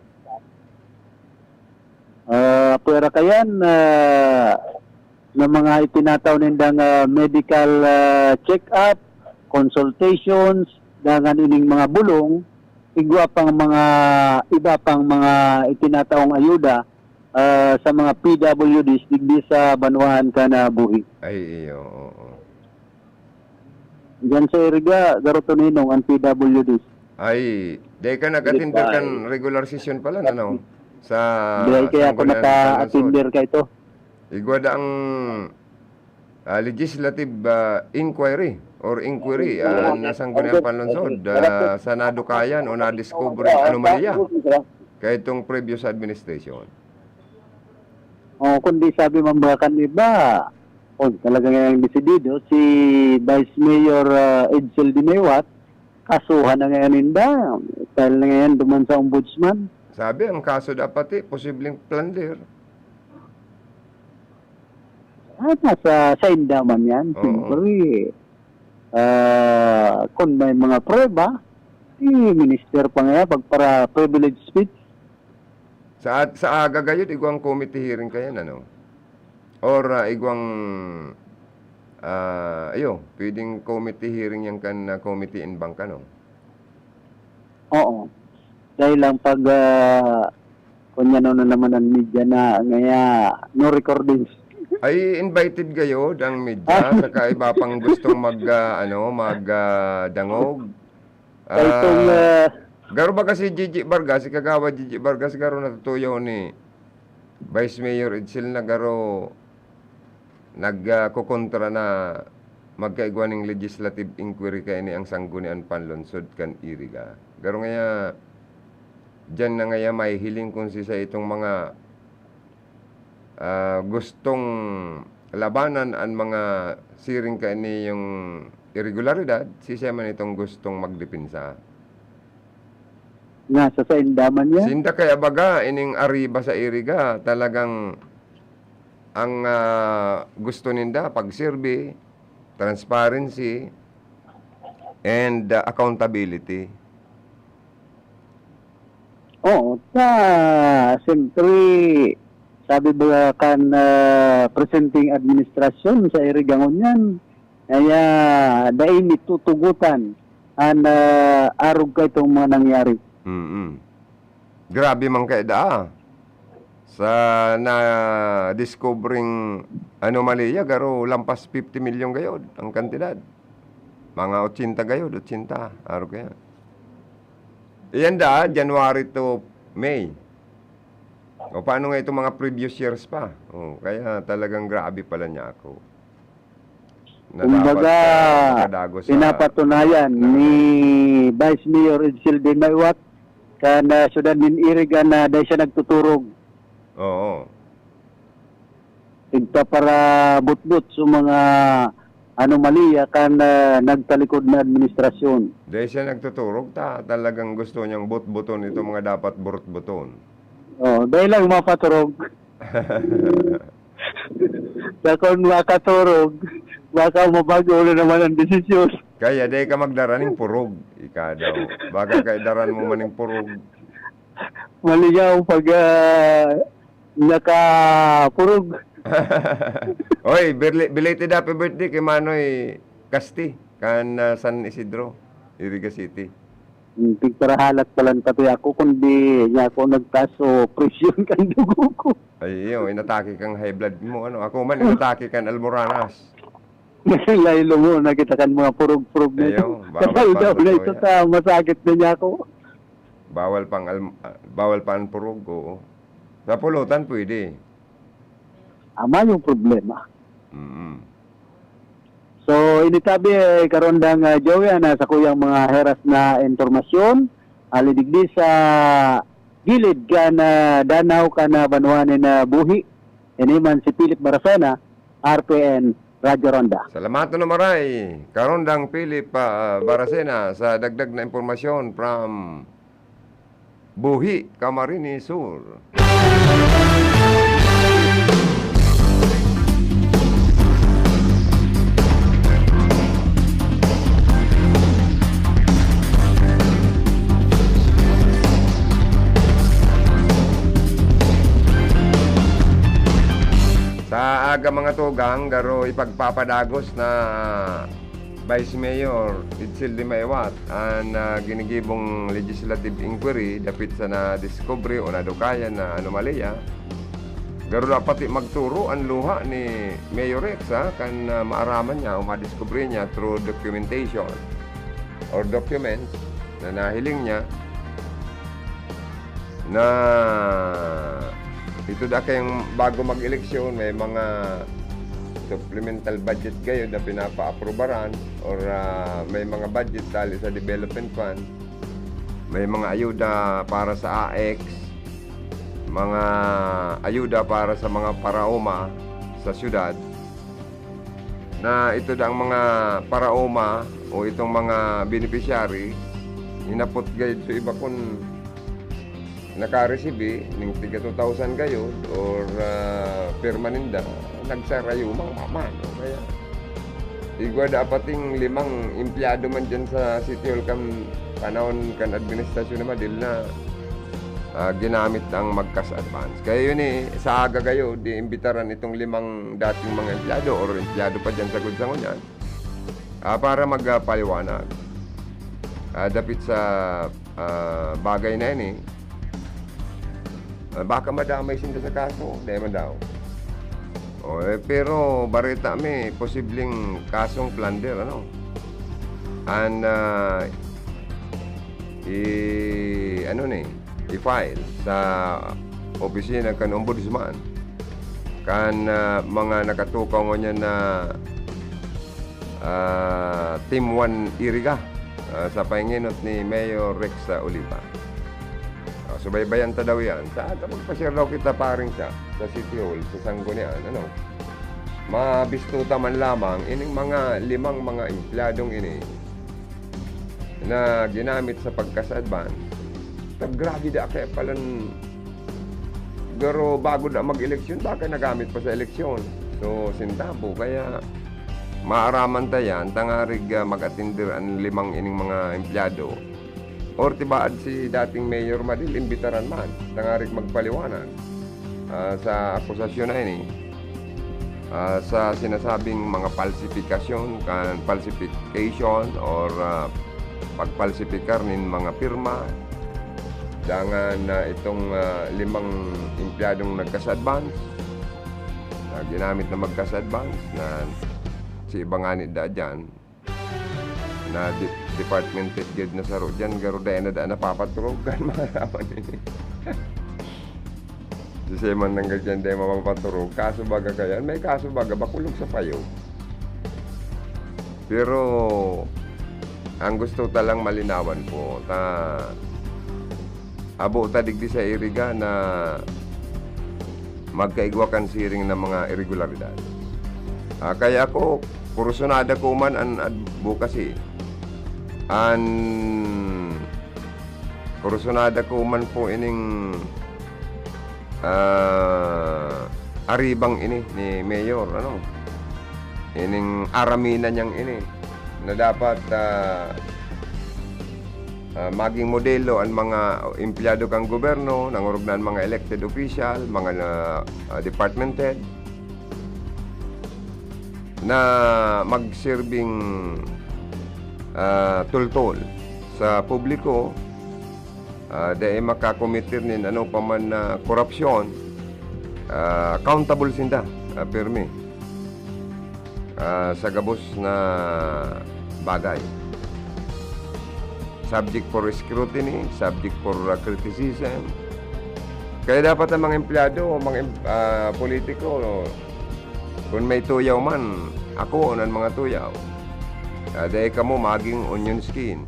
Ah, pwera kayan, ah, na mga itinataw nindang, ah, medical, ah, check-up, consultations, dangan ining mga bulong, igwa pang mga, iba pang mga itinataong ayuda, ah, sa mga P W Ds digdi sa banwaan kan, ah, Buhi. Ay, iyo, oo. Diyan sa Iriga, garo to ninong an P W Ds. Ay, dahil ka nag-attender Goodbye. Kan regular session pala, ano? Sa Dahil kaya ako Sangguniang Panlungsod. Naka-attender ka ito. Igwa da ang, ah, legislative, ah, inquiry or inquiry, ah, na Sangguniang Panlungsod, ah, sa nadukayan o na-discover yung anomalya kaya itong previous administration. O, kundi sabi man ba kan iba, o, talaga ngayang desidido, si Vice Mayor, ah, Edsel Dimewat, kasuhan na ngayon ninda. Dahil na ngayon duman sa ombudsman. Sabi, ang kaso dapat eh, posibleng plunder. Ah, nasa sa inda man yan. Oo. Siyempre, ah, kung may mga prueba, eh, minister pa nga pag para privilege speech. Sa, sa aga gayud, igwang committee hearing kayan, ano? Or, ah, igwang, ah, ayo, pwedeng committee hearing yan kan, ah, committee in bank, ano? Oo. Dahil lang pag, ah, kung ano na naman ang media na, ngaya, no recordings. Ay, invited gayud ang media, saka iba pang gustong mag, ah, ano, mag, ah, dangog. Kaya itong, Ah, ah, garo ba kasi Gigi Vargas, si Kagawad Gigi Vargas, garo natutuyaw ni Vice Mayor Edsel na garo nagkokontra na magkaigwa ning legislative inquiry kaini ang Sangguniang Panlungsod kan Iriga. Garo ngaya, Diyan na ngaya mahihiling kung sisay itong mga, ah, gustong labanan an mga siring kaini yung iregularidad, sisay man itong gustong magdepensa. Nasa sainda man yan. Sinda kaya baga, ining Arriba sa Iriga, talagang ang, ah, gusto ninda, pagserbi, transparency, and, ah, accountability. Oo, ta, siyempre, sabi ba kan, ah, presenteng administrasyon sa Iriga ngunyan, kaya dai nitutugotan an, ah, arog kaitong mga nangyari. Mm. Grabe man kaya daa. Sa na-discovering anomalya, garo lampas fifty milyon gayod ang kantidad. Mga ochenta gayod, ochenta, arog kaya. Iyan daa, January to May. O paano nga itong mga previous years pa? O, kaya talagang grabe pala niya ako. Na dapat, Kumbaga, ah, makadagos sa pinapatunayan na ni Vice Mayor Edsel de Maywat kan, ah, siyudad nin Iriga na dai siya nagtuturog. Oo. Nagpaparabutbot sa mga anomalya kan, ah, nagtalikod na administrasyon. Dai siya nagtuturog, ta-, talagang gusto niyang butbuton itong mga dapat burutbuton. Oh, dai lang mapaturog. Sa kung makaturog, baka mabago na naman ang desisyon. Kaya dai ka magdara ning purog, ika daw. Baka kaidaran mo man ning purog. Maligaw pag, ah, nakapurog. Oy, berli-, belated happy birthday kay Manoy Casti, kan, ah, San Isidro, Iriga City. Hmm, pigparahalat palan pati ako, kundi niya ako nagtaas o presyon kan dugo ko. Ay, iyo, inatake kang high blood mo, ano? Ako man, inatake kan almoranas. Laylo mo, nakita kan mga purog-purog na ito. Iyo, bawal Kasal pa daw ang na ito totoo yan. Sa masakit na niya ako. Bawal pang al-, ah, bawal pa ang purog, oo. Sa pulutan, pwede. Ama yung problema. Mm. So, ini tabi, eh, karondang, ah, Joey, ah, nasa kuyang mga heras na impormasyon, ali digdi sa gilid kan, ah, danaw kan, ah, banwa nin, ah, Buhi. Ini man si Philip Baracena, R P N, Radyo Ronda. Salamaton na maray, karondang Philip, ah, Baracena, sa dagdag na impormasyon from Buhi, Camarines Sur. Sa aga, mga tugang, garo ipagpapadagos na Vice Mayor Edsel de Maywat an, ah, ginigibong legislative inquiry dapit sa nadiskubre o nadukayan na anomalya. Garo dapat magturo an luha ni Mayor Rex, ha, kan, ah, maaraman niya o madiskubre niya through documentation or documents na nahiling niya. Na ito da kayong bago mag-eleksyon, may mga supplemental budget gayo na pinapaaprobaran or, ah, may mga budget tali sa development fund, may mga ayuda para sa A X, mga ayuda para sa mga paraoma sa syudad, na ito da ang mga paraoma o itong mga beneficiary, hinapot gayud sa iba kun nakaresibi ning tiga two thousand gayud or, ah, pirma ninda, nagsarayo man, mama, no? Kaya, igwa dapat ning limang empleyado man dyan sa City Hall kan panahon kan administrasyon ni Madil na, ah, ginamit ang mag-cash advance. Kaya yun eh, sa aga gayo, di imbitaran itong limang dating mga empleyado or empleyado pa dyan sa Gudsangon yan, ah, para magpaliwanag, ah, dapit sa, ah, bagay na yan eh. Ah, baka madamay sinda sa kaso, di man daw. O, eh, pero bareta mi, posibleng kasong plunder, ano? An, ah, i-, ano ni, i-file sa opisina kan Ombudsman, kan, ah, mga nakatukaw ngunyan na, ah, Team One Iriga, ah, sa pahinginot ni Mayor Rex, ah, Oliva. Ah, Subaybayan ta daw yan. Sa aga, magpasyar daw kita, paring, sa, sa City Hall, sa Sanggunian, ano? Mabisto ta man lamang ining mga limang mga empleyadong ini na ginamit sa pagkas-advance. Ta, grabe da, kaya palan, garo bago da mag-eleksyon, baka nagamit pa sa eleksyon. So, sintabo, kaya maaraman ta yan, tangarig, ah, mag-atender an limang ining mga empleyado. Or tibaad si dating Mayor Madil, imbitaran man, tangarig magpaliwanag, ah, sa akusasyon na ini, ah, sa sinasabing mga falsifikasyon, kan falsification or, ah, pagpalsipikar nin mga pirma. Dangan na itong, ah, limang empleyadong nagkas-advance, na ginamit na magkas-advance, na si iba ngani da dyan, na de-, department head gid na saro diyan, garo dai na da napapaturog kan mga yaman ini. Sisay man nanggad diyan dai mapapaturog. Kaso baga kayan, may kaso baga, bakulog sa payo. Pero, ang gusto ta lang malinawan po, ta, abo ta digdi sa Iriga na magkaigwa kan siring na mga iregularidad. Ah, kaya ako, kursunada ko man an advocacy. An, kursunada ko man po ining, ah, aribang ini ni Mayor, ano? Ining aramina niyang ini na dapat, ah, ah, maging modelo an mga empleyado kan gobyerno, nangorog na an mga elected official, mga, ah, department head, na magserbing, ah, tultol sa publiko, ah, dai makakometer nin ano pa man na korupsyon, ah, accountable sinda, ah, pirmi, ah, sa gabos na bagay. Subject for scrutiny, subject for, ah, criticism. Kaya dapat ang mga empleyado, mga em-, ah, politiko, kun may tuyaw man, akoon an mga tuyaw. Ah, dai kamo maging onion skin.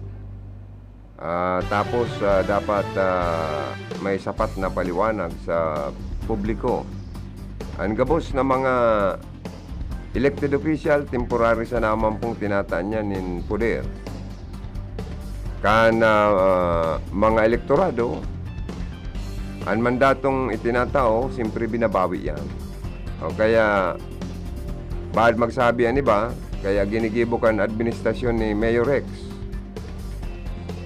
Ah, tapos, ah, dapat, ah, may sapat na paliwanag sa publiko. An gabos na mga elected official, temporary sana man pong tinataan niya nin poder. Kan, ah, mga elektorado, an mandatong itinatao, siyempre binabawi yan. O kaya, baad magsabi an iba, kaya ginigibo kan administrasyon ni Mayor Rex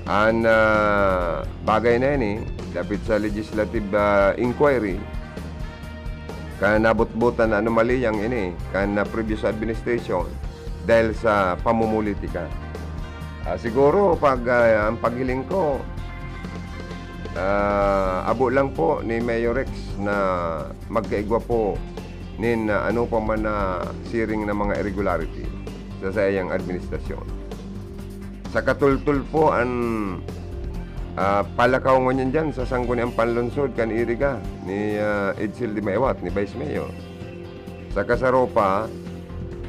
an, ah, bagay na ini, dapit sa legislative, ah, inquiry, kan nabutbutan na anomaliyang ini kan, ah, previous administration dahil sa pamumulitika. Ah, siguro pag, ah, ang paghiling ko, ah, abo lang po ni Mayor Rex na magkaigwa po nin, ah, ano pa man na siring na mga irregularity sa saiyang administrasyon. Sa katultol po an, ah, palakaw ngunyan diyan sa Sangguniang Panlungsod kan Iriga ni, ah, Edsel de Maewat, ni Vice Mayor. Sa kasaropa,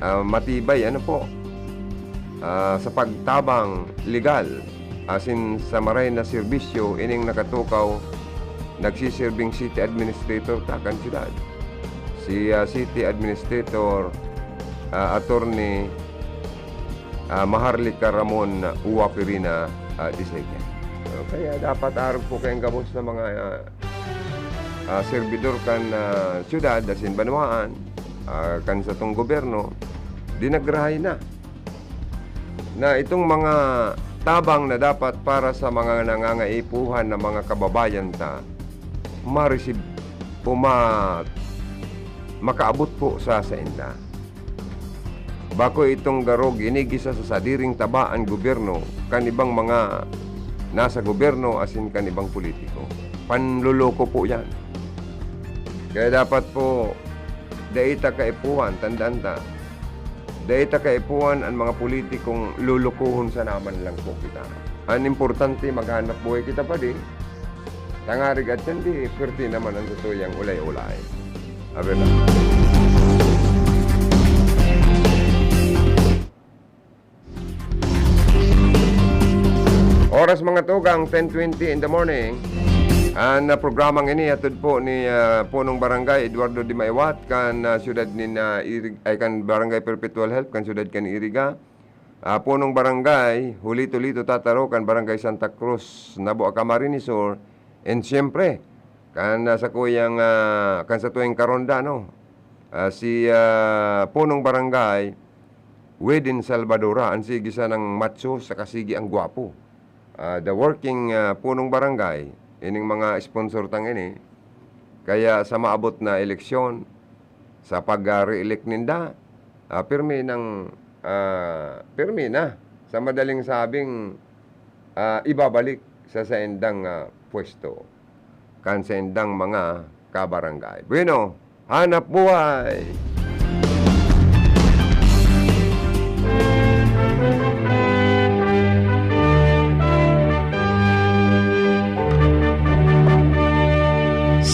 ah, matibay, ano po, ah, sa pagtabang legal, asin sa maray na serbisyo, ining nakatukaw, nagsiserbing city administrator ta kan syudad. Si, ah, City Administrator, ah, Attorney, ah, Maharlika Ramon Uwa Pirina, ah, the second. So, kaya dapat arog po kayong gabos na mga, ah, ah, serbidor kan, ah, syudad, asin banwaan, ah, kan satong gobyerno, dinagrahay na, na itong mga tabang na dapat para sa mga nangangaipuhan na mga kababayan ta, ma-receive o ma-, makaabot po sa sainda. Bako itong garo ginigisa sa sadiring taba an gobyerno kan ibang mga nasa gobyerno asin kan ibang politiko. Panloloko po yan. Kaya dapat po, dai ta kaipuhan, tandaan ta, dai ta kaipuhan an mga politikong lolokohon sana man lang po kita. An importante, maghanap buhay kita pa di, tangarig at sandi, pwerte naman ang totoo yang ulay-ulay. Aber na. Oras, mga tugang, ten twenty in the morning. An, ah, programang ini hatod po ni, ah, Punong Barangay Eduardo de Maiwat kan, ah, siyudad nin, ah, Irig-, ay, kan Barangay Perpetual Health kan siyudad kan Iriga. Ah, Punong Barangay Julito Lito Tataro kan Barangay Santa Cruz, Nabua, Camarines Sur. And siyempre, kan, ah, sakuyang, ah, kan satuyang karonda, no? Ah, si, ah, Punong Barangay Weden Salvadora, an sigi sanang matso saka sigi an gwapo. Ah, the working, ah, Punong Barangay, ining mga sponsor tang ini. Kaya sa maabot na eleksyon, sa pag, ah, re-elect ninda, ah, pirmi nang, ah, pirmi na. Sa madaling sabing, ah, ibabalik sa saindang, ah, pwesto kan saindang mga kabarangay. Bueno, hanap buhay!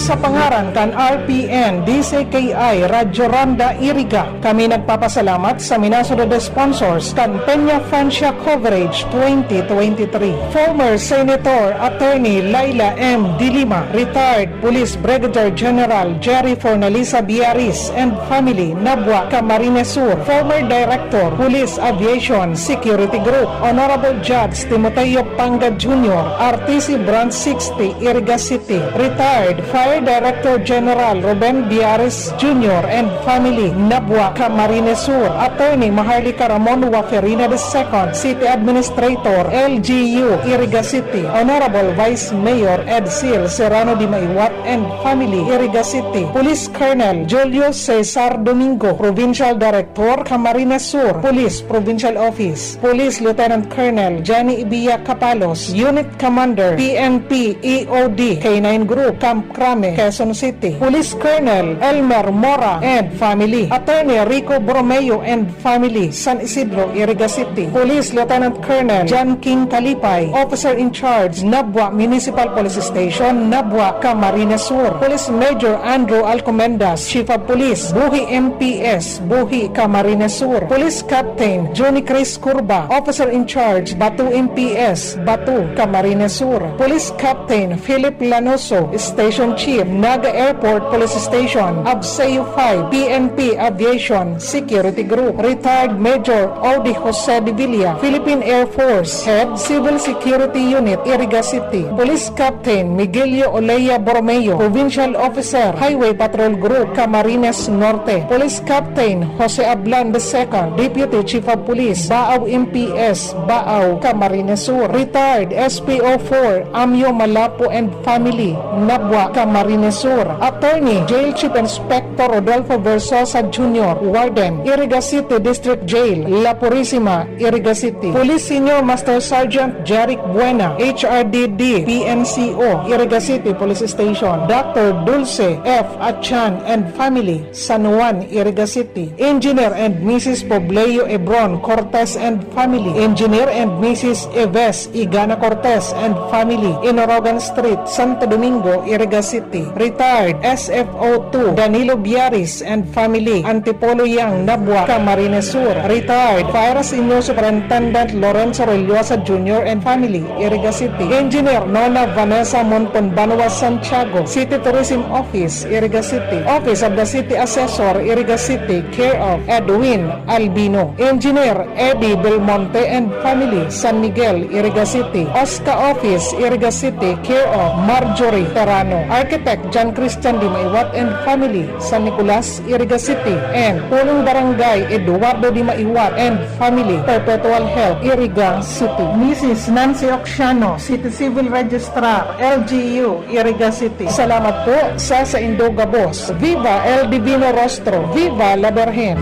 Sa pangaran kan R P N, D C K I, Radyo Ronda Iriga, kami nagpapasalamat sa minasunod na sponsors kan Peña Francia Coverage twenty twenty-three. Former Senator Attorney Laila M. De Lima, retired Police Brigadier General Jerry Fornalisa Biaris and family, Nabua, Camarines Sur. Former Director, Police Aviation Security Group, Honorable Judge Timoteo Panga Junior, R T C Branch sixty, Iriga City. Retired Fire Director General Ruben Biaris Junior and family, Nabua, Camarines Sur. Attorney Maharlika Ramon Waferina the second, City Administrator, L G U, Iriga City. Honorable Vice Mayor Edsel Serrano de Maiwat and family, Iriga City. Police Colonel Julio Cesar Domingo, Provincial Director, Camarines Sur Police Provincial Office. Police Lieutenant Colonel Johnny Ibiya Capalos, Unit Commander, P N P E O D, K nine Group, Camp Crame, Quezon City. Police Colonel Elmer Mora and family. Attorney Rico Borromeo and family, San Isidro, Iriga City. Police Lieutenant Colonel John King Kalipay, Officer in Charge, Nabua Municipal Police Station, Nabua, Camarines Sur. Police Major Andrew Alcomendas, Chief of Police, Buhi M P S, Buhi, Camarines Sur. Police Captain Johnny Chris Curva, Officer in Charge, Batu M P S, Batu, Camarines Sur. Police Captain Philip Lanoso, Station Chief, Naga Airport Police Station, ABSEU five, P N P Aviation Security Group. Retired Major Odi Jose de Villa, Philippine Air Force, Head Civil Security Unit, Iriga City. Police Captain Miguelio Olea Borromeo, Provincial Officer, Highway Patrol Group, Camarines Norte. Police Captain Jose Ablan the second, Deputy Chief of Police, Baao M P S, Baao, Camarines Sur. Retired S P O four, Amio Malapo and family, Nabua, Camarines Sur. Attorney, Jail Chief Inspector Rodolfo Versosa Junior, Warden, Iriga City District Jail, La Purisima, Iriga City. Police Senior Master Sergeant Jeric Buena, H R D D, P N C O, Iriga City Police Station. Doctor Dulce F. Achan and family, San Juan, Iriga City. Engineer and Missus Pobleo Ebron Cortez and family. Engineer and Missus Eves Igana Cortez and family, Inorogan Street, Santo Domingo, Iriga City. Retired S F O two Danilo Biaris and family, Antipolo Yang, Nabua, Camarines Sur. Retired Fire Senior Superintendent Lorenzo Rellosa Junior and family, Iriga City. Engineer Nona Vanessa Monpon Banwa, Santiago City Tourism Office, Iriga City. Office of the City Assessor, Iriga City, care of Edwin Albino. Engineer Eddie Belmonte and family, San Miguel, Iriga City. OSCA Office, Iriga City, care of Marjorie Terano. Architect John Christian Dimaiwat and family, San Nicolas, Iriga City. And Punong Barangay Eduardo Dimaiwat and family, Perpetual Health, Iriga City. Missus Nancy Ocsiano, City Civil Registrar, L G U, Iriga City. Salamat po sa saindo gabos. Viva El Divino Rostro! Viva la Virgen!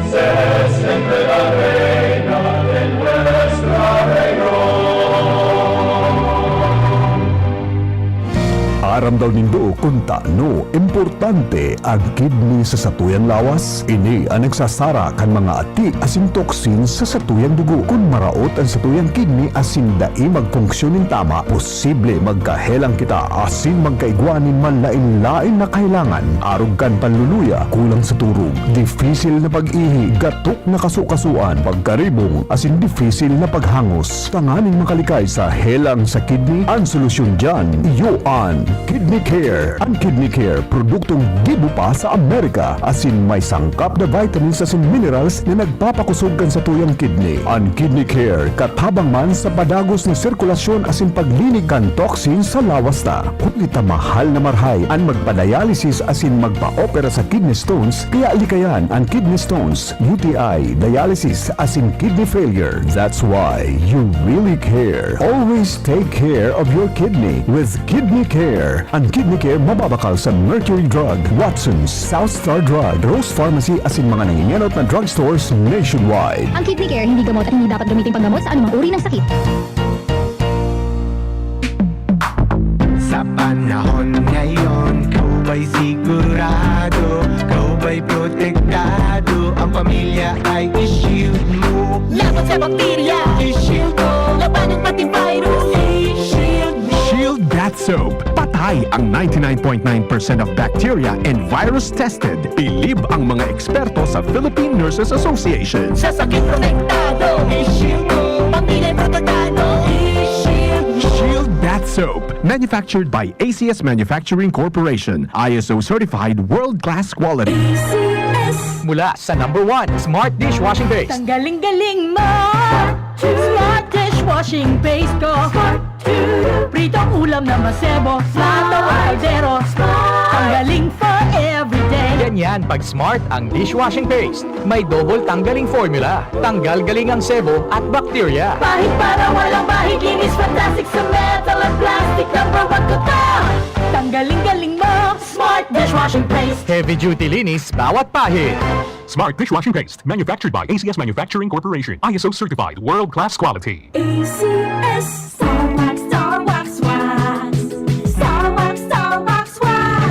Aram daw nindo kun tano importante ang kidney sa satuyang lawas? Ini an nagsasara kan mga ati asin toxins sa satuyang dugo. Kun maraot an satuyang kidney asin dai magfunksyon nin tama, posible magkahelang kita asin magkaigwa nin malain-lain na kahelangan, arog kan panluluya, kulang sa turog, difisil na pag-ihi, gatok na kasukasuan, pagkaribong, asin difisil na paghangos. Tanganing makalikay sa helang sa kidney, an solusyon diyan, iyo an Kidney Care. An Kidney Care, produktong gibo pa sa Amerika, asin may sangkap na vitamins asin minerals na nagpapakosog kan satuyang kidney. An Kidney Care, katabang man sa padagos na sirkulasyon asin paglinig kan toxin sa lawas ta. Huli ta mahal na marahay an magpa-dialysis asin magpa-opera sa kidney stones, kaya likayan an kidney stones, U T I, dialysis, asin kidney failure. That's why you really care. Always take care of your kidney with Kidney Care. Ang Kidney Care mababakal sa Mercury Drug, Watson's, South Star Drug, Rose Pharmacy asin mga nangingenot na drugstores nationwide. Ang Kidney Care hindi gamot at hindi dapat gamiting panggamot sa anumang uri ng sakit. Sa panahon ngayon, ikaw ba'y sigurado? Ikaw ba'y protektado? Ang pamilya ay i-shield mo. Laban sa bakterya, i-shield mo. Labanan pati virus, i-shield mo. Shield Bath Soap. Patay ang ninety-nine point nine percent of bacteria and virus tested. Bilib ang mga eksperto sa Philippine Nurses Association. Sa sakit protektado, i-shield mo. Pamilya protektado, i-shield mo. Shield Bath Soap. Manufactured by A C S Manufacturing Corporation. I S O certified world-class quality. Mula sa number one, Smart Dishwashing Paste. Tanggaling-galing mo! Smart dishwashing paste ko. Pritong ulam na masebo, plato o kaldero. Tanggaling for everyday. Ganyan pag Smart ang dishwashing paste. May double tanggaling formula. Tanggal galing ang sebo at bakterya. Pahid para walang bahid, linis fantastic sa metal at plastic. Number one ko to. Tanggaling-galing mo, Smart dishwashing paste. Heavy duty linis bawat pahid. Smart Dishwashing Paste, manufactured by A C S Manufacturing Corporation, I S O certified, world-class quality. A C S. Star Wax, Star Wax, Wax. Star Wax, Star Wax, Wax.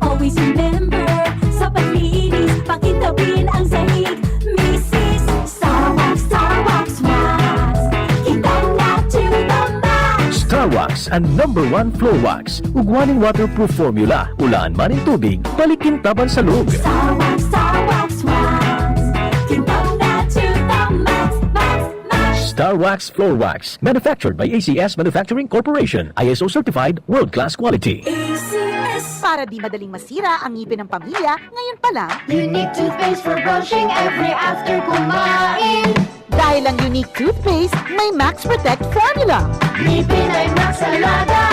Always remember, sa paglinis, pakintabin ang sahig. Misis, Star Wax, Star Wax, Wax. Kintang na to the max. Star Wax, ang number one floor wax. Ugwa nin waterproof formula, ulaan man nin tubig, balik kintabang sa loob. Star Wax, Star Wax, Wax. Kintang na to the max, max, max. Star Wax Floor Wax, manufactured by A C S Manufacturing Corporation, I S O certified, world-class quality. A C S. Para di madaling masira ang ngipin ng pamilya, ngayon pa lang, Unique toothpaste for brushing every after kumain. Dahil ang Unique Toothpaste may Max Protect Formula. Ngipin ay Max Alaga,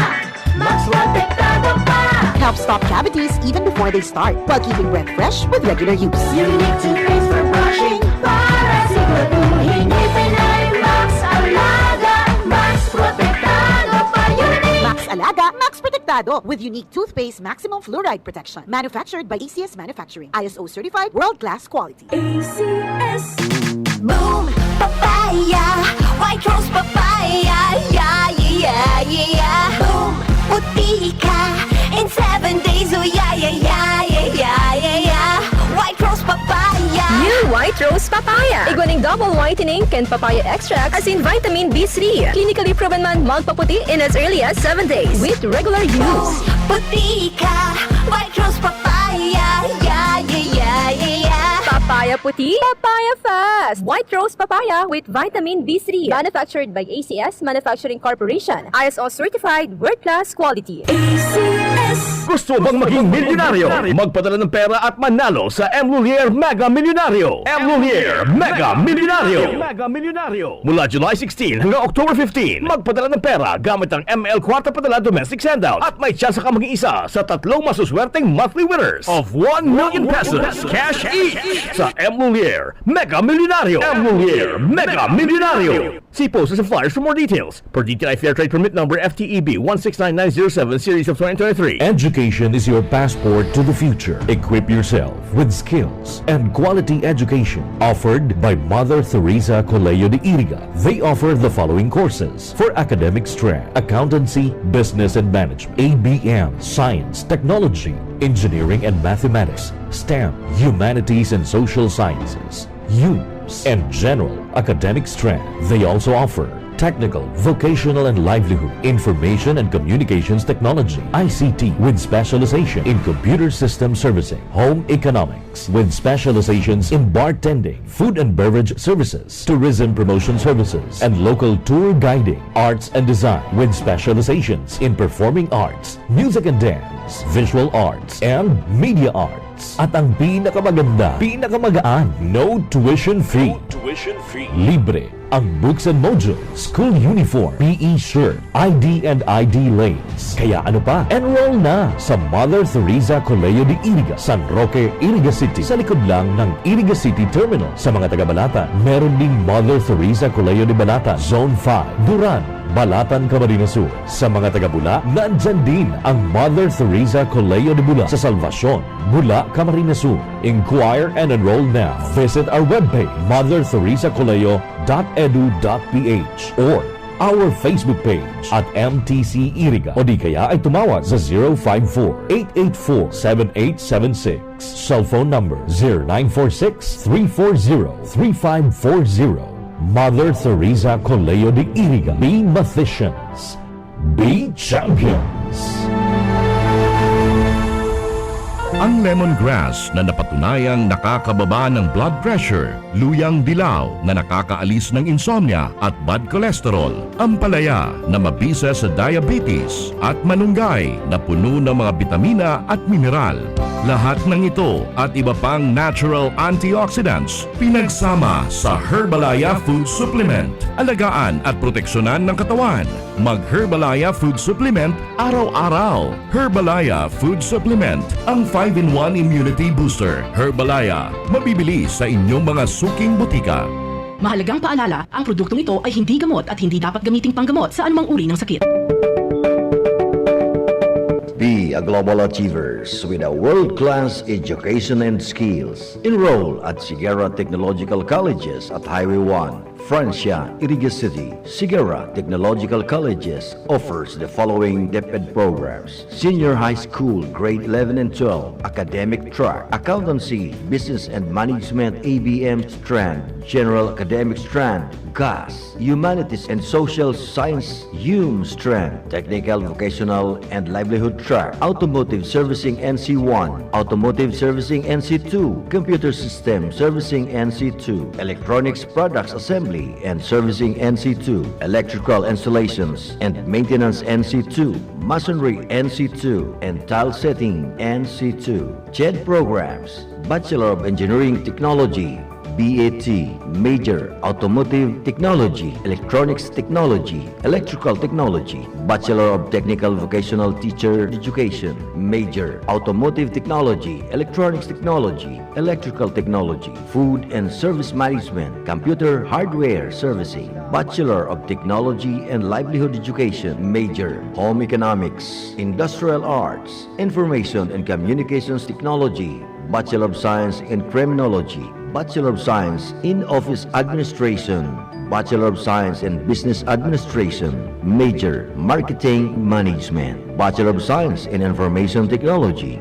Max Protektado pa. Helps stop cavities even before they start, while keeping breath fresh with regular use. Unique toothpaste for brushing para siguraduhin ngipin ay Max Alaga, Max Protektado pa. Unique! Max Alaga, Max Protektado with Unique Toothpaste Maximum Fluoride Protection. Manufactured by A C S Manufacturing. I S O certified, world-class quality. A C S. Boom! Papaya! White Rose Papaya! Yeah, yeah, yeah, yeah, yeah! Boom! Puti ka! In seven days, oh yeah, yeah, yeah, yeah, yeah, yeah, yeah! White Rose Papaya! New White Rose Papaya. Igwa ning double whitening kan papaya extract asin vitamin B three. Clinically proven man magpaputi in as early as seven days with regular use. Puti ka! White Rose Papaya! Yeah, yeah, yeah, yeah, yeah! Papaya puti, papaya fast. White Rose Papaya with vitamin B three. Manufactured by A C S Manufacturing Corporation. I S O certified, world class quality. A C S! Gusto bang maging milyonaryo? Magpadala ng pera at manalo sa M Lhuillier Mega Milyonaryo. M Lhuillier Mega Milyonaryo. Mega Milyonaryo. Mula July sixteen hanggang October fifteen, magpadala ng pera gamit ang M L Kwarta Padala Domestic Sendout at may tsansa ka maging isa sa tatlong masuswerteng monthly winners of one million pesos cash each sa M Lhuillier Mega Milyonaryo. M Lhuillier Mega Milyonaryo. See posters and flyers for more details. Per D T I Fair Trade Permit Number F T E B one six nine nine zero seven Series of twenty twenty-three. Education is your passport to the future. Equip yourself with skills and quality education offered by Mother Teresa Colegio de Iriga. They offer the following courses for academic strength: accountancy, business and management, A B M, science, technology, engineering and mathematics, STEM, humanities and social sciences, youths, and general academic strength. They also offer Technical, Vocational and Livelihood, Information and Communications Technology, I C T, with specialization in computer system servicing, home economics, with specializations in bartending, food and beverage services, tourism promotion services, and local tour guiding, arts and design, with specializations in performing arts, music and dance, visual arts, and media arts. At ang pinakamaganda, pinakamagaan, no tuition fee. No tuition fee. Libre ang books and modules, school uniform, P E shirt, I D and I D lace. Kaya ano pa? Enroll na sa Mother Teresa Colegio de Iriga, San Roque, Iriga City. Sa likod lang ng Iriga City Terminal. Sa mga taga Balatan, meron ding Mother Teresa Colegio de Balatan, Zone five, Duran, Balatan, Camarines Sur. Sa mga taga Bula, nandyan din ang Mother Teresa Colegio de Bula sa Salvacion, Bula, Camarines Sur. Inquire and enroll now. Visit our webpage, mother teresa colegio dot edu dot p h, or our Facebook page at M T C Iriga, o di kaya ay tumawag sa zero five four, eight eight four, seven eight seven six. Cellphone number zero nine four six, three four zero, three five four zero. Mother Teresa Colegio de Iriga. Be mathematicians. Be champions. Ang lemongrass na napatunayang nakakababa ng blood pressure, luyang dilaw na nakakaalis ng insomnia at bad cholesterol, ampalaya na mabisa sa diabetes, at malunggay na puno ng mga bitamina at mineral. Lahat ng ito at iba pang natural antioxidants pinagsama sa Herbalaya Food Supplement. Alagaan at proteksyonan ng katawan. Mag Herbalaya Food Supplement araw-araw. Herbalaya Food Supplement, ang five-in-one Immunity Booster. Herbalaya, mabibili sa inyong mga suking butika. Mahalagang paalala, ang produktong ito ay hindi gamot at hindi dapat gamiting panggamot sa anumang uri ng sakit. Be a global achievers with a world-class education and skills. Enroll at Sigara Technological Colleges at Highway one, Francia, Iriga City. Sigara Technological Colleges offers the following DepEd programs: Senior High School, Grade eleven and twelve, Academic Track, Accountancy, Business and Management, A B M strand, General Academic strand, GAS, Humanities and Social Science, HUM strand, Technical, Vocational and Livelihood Track, Automotive Servicing N C one, Automotive Servicing N C two, Computer System Servicing N C two, Electronics Products Assembly and Servicing N C two, Electrical Installations and Maintenance N C two, Masonry N C two, and Tile Setting N C two. CHED programs: Bachelor of Engineering Technology, B A T, major, Automotive Technology, Electronics Technology, Electrical Technology, Bachelor of Technical Vocational Teacher Education, major, Automotive Technology, Electronics Technology, Electrical Technology, Food and Service Management, Computer Hardware Servicing, Bachelor of Technology and Livelihood Education, major, Home Economics, Industrial Arts, Information and Communications Technology, Bachelor of Science in Criminology, Bachelor of Science in Office Administration, Bachelor of Science in Business Administration, major, Marketing Management, Bachelor of Science in Information Technology.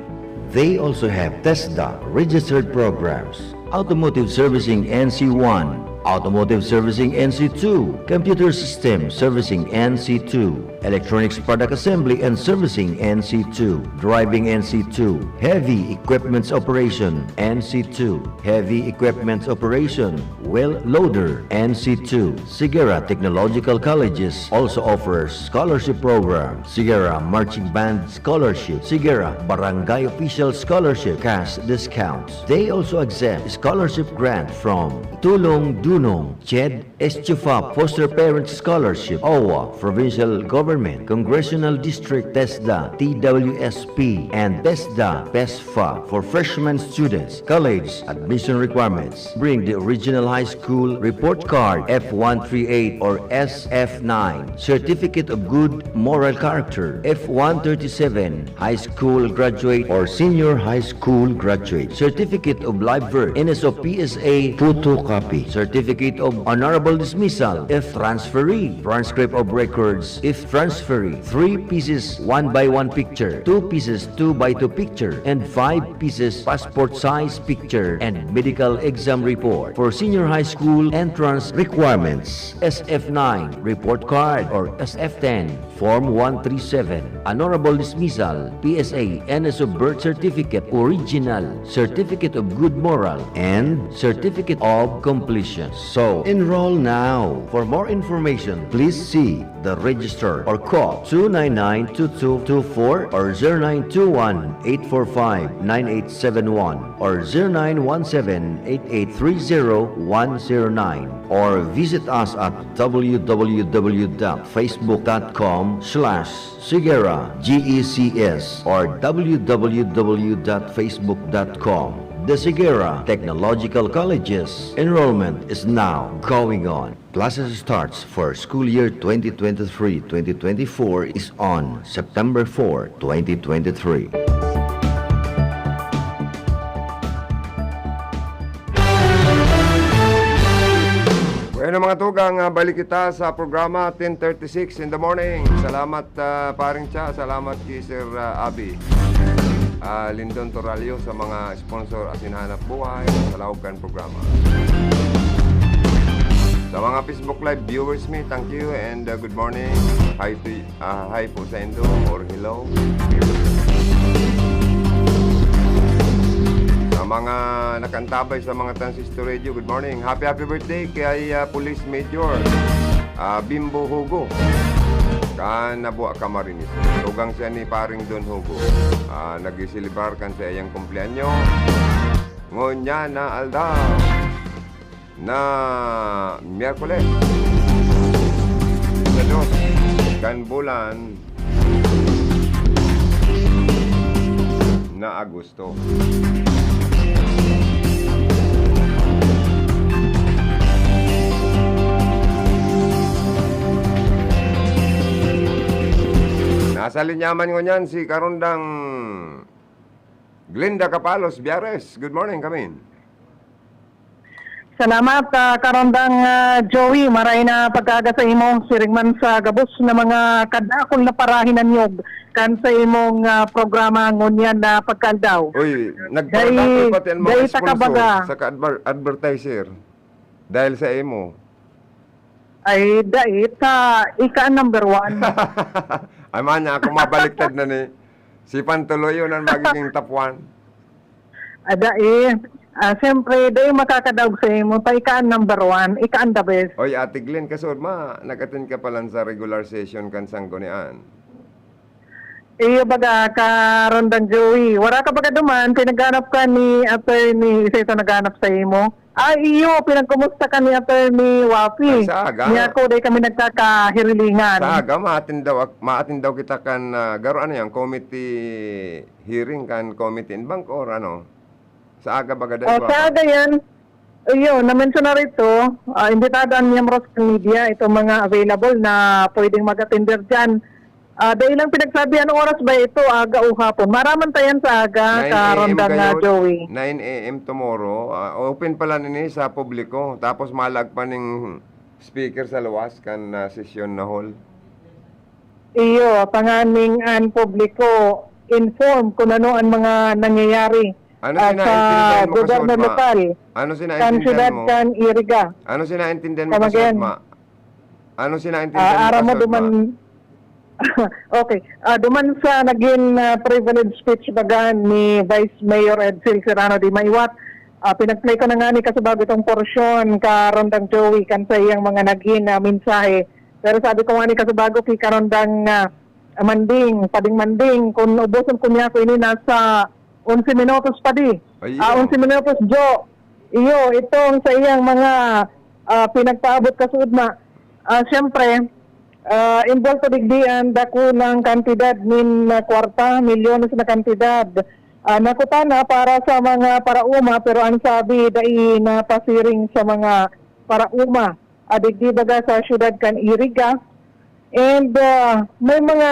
They also have TESDA registered programs: Automotive Servicing N C one, Automotive Servicing N C two, Computer System Servicing N C two, Electronics Product Assembly and Servicing N C two, Driving N C two, Heavy Equipments Operation N C two, Heavy Equipments Operation, Wheel Loader N C two. Sigara Technological Colleges also offers scholarship program: Sigara Marching Band Scholarship, Sigara Barangay Official Scholarship, cash discounts. They also accept scholarship grant from Tulong Dunong, CHED, ESTUFA Foster Parent Scholarship, OWWA, Provincial Government, Congressional District, TESDA, T W S P, and TESDA, PESFA for freshman students. College admission requirements: bring the original high school report card, F one three eight or S F nine, certificate of good moral character, F one thirty-seven, high school graduate or senior high school graduate, certificate of live birth, N S O P S A photocopy, certificate of honorable dismissal if transferee, transcript of records if transferee, three pieces one by one picture, two pieces two by two picture, and five pieces passport size picture and medical exam report. For senior high school entrance requirements, S F nine report card or S F ten, Form one three seven, honorable dismissal, P S A, N S O birth certificate original, certificate of good moral, and certificate of completion. So, enroll now. For more information, please see the registrar or call two nine nine two two two four or zero nine two one eight four five nine eight seven one or zero nine one seven eight eight three zero one zero nine or visit us at w w w dot facebook dot com slash Sigera G E C S or w w w dot facebook dot com. The Sigera Technological Colleges enrollment is now going on. Classes starts for school year twenty twenty-three twenty twenty-four is on September four, twenty twenty-three. Bueno, mga tugang, ah, balik kita sa programa ten thirty-six in the morning. Salamat, ah, Paring Cha. Salamat kay Sir, ah, Abi. Ah, Lindon Toralio sa mga sponsor Asin Hanap Buhay sa laog kan programa. Sa mga Facebook Live viewers mi, thank you and, ah, good morning. Hi to you. Ah, hi po sa indo or hello. Sa mga nakantabay sa mga Transistor Radio, good morning. Happy, happy birthday kay, ah, Police Major, ah, Bimbo Hugo. Kan Nabua, Camarines. Tugang siya ni Paring Don Hugo. Ah, nagsiselebrar kan sa iyang kumpleanyo. Ngunyan na aldaw na Miyerkules, sa dos kan bulan na Agosto. Nasa linya man ngunyan si Karondang Glenda Capalos Biares. Good morning, Kamin. Salamat, ah, Karondang, ah, Joey. Maray na pagkaaga sa imo, siring man sa gabos na mga kadakul na parahinanyog kan sa imong, ah, programa ngunyan na pagkaaldaw. Uy, nagparadakol Dai-, pati ang mga dai ta sponsor kabaga. Saka adver-, advertiser. Dahil sa imo. Ay, dai ta, ika ang number one. Ay, man, ako mabaliktad na ni. Si Pantuloy yun ang magiging top one. Ada eh. Ah, siyempre, dai makakadaog sa imo, ta ika ang number one, ika ang the best. Oy, Ate Glenn, kasod ma, nag-attend ka pala sa regular session kan Sanggunian. Iyo baga, Karondang Joey, wara ka baga duman, pinaghanap ka ni attorney, isa ito naghanap sa imo. Ah, iyo, pinagkumusta ka ni attorney Wapi. Ay, sa aga. Niya ako, dai kami nagkakahirilingan. Sa aga, maatin daw ak-, maatin daw kita kan, ah, garo ano yan, committee hearing kan Committee in Bank or ano? Sa aga baga dai Oh, ko sa ako. Aga yan. Iyo, na-mention na rito, ah, imbitado ang miyembros ng media, itong mga available na pwedeng mag-attender dyan. Ah, dai lang pinagsabi, anong oras ba ito? Aga o hapon? Maraman ta yan sa aga, Nine A M Karondang, ah, kayo, Joey. Nine A M tomorrow. Ah, open pala nini sa publiko. Tapos malag pa ning speaker sa luwas kan, ah, session na hall. Iyo, tanganing an publiko inform kung ano ang mga nangyayari, Ano ah, sa sinaintindihan mo, gobyerno kasudma? Lokal, Ano kan sinaintindihan syudad mo? Kan Iriga. Ano sinaintindihan mo, Come again. Kasudma? Ano sinaintindihan Ah, mo, aram mo kasudma? Duman, okay. Ah, duman sa naging, ah, privilege speech baga ni Vice Mayor Edsel Serrano de Maywat, ah, pinag-play ko na nga ni Kasubago itong porsyon, Karondang Joey, kan sa iyang mga naging, ah, mensahe. Pero sabi ko nga ni Kasubago, ki Karondang, ah, Manding, Pading Manding, kung ubuson ko niya ako ini, nasa onse minutos pa di. Ay, Ah, iyo. Onse minutos, Jo. Iyo, itong sa iyang mga, ah, pinagpaabot kasudma. Ah, siyempre, ah, involved digdi ang dakulang kantidad nin, ah, kwarta, milyones na kantidad. Ah, nakutana para sa mga paraoma, pero ang sabi, dai napasiring sa mga paraoma. Ah, digdi baga sa siyudad kan Iriga. And, ah, may mga,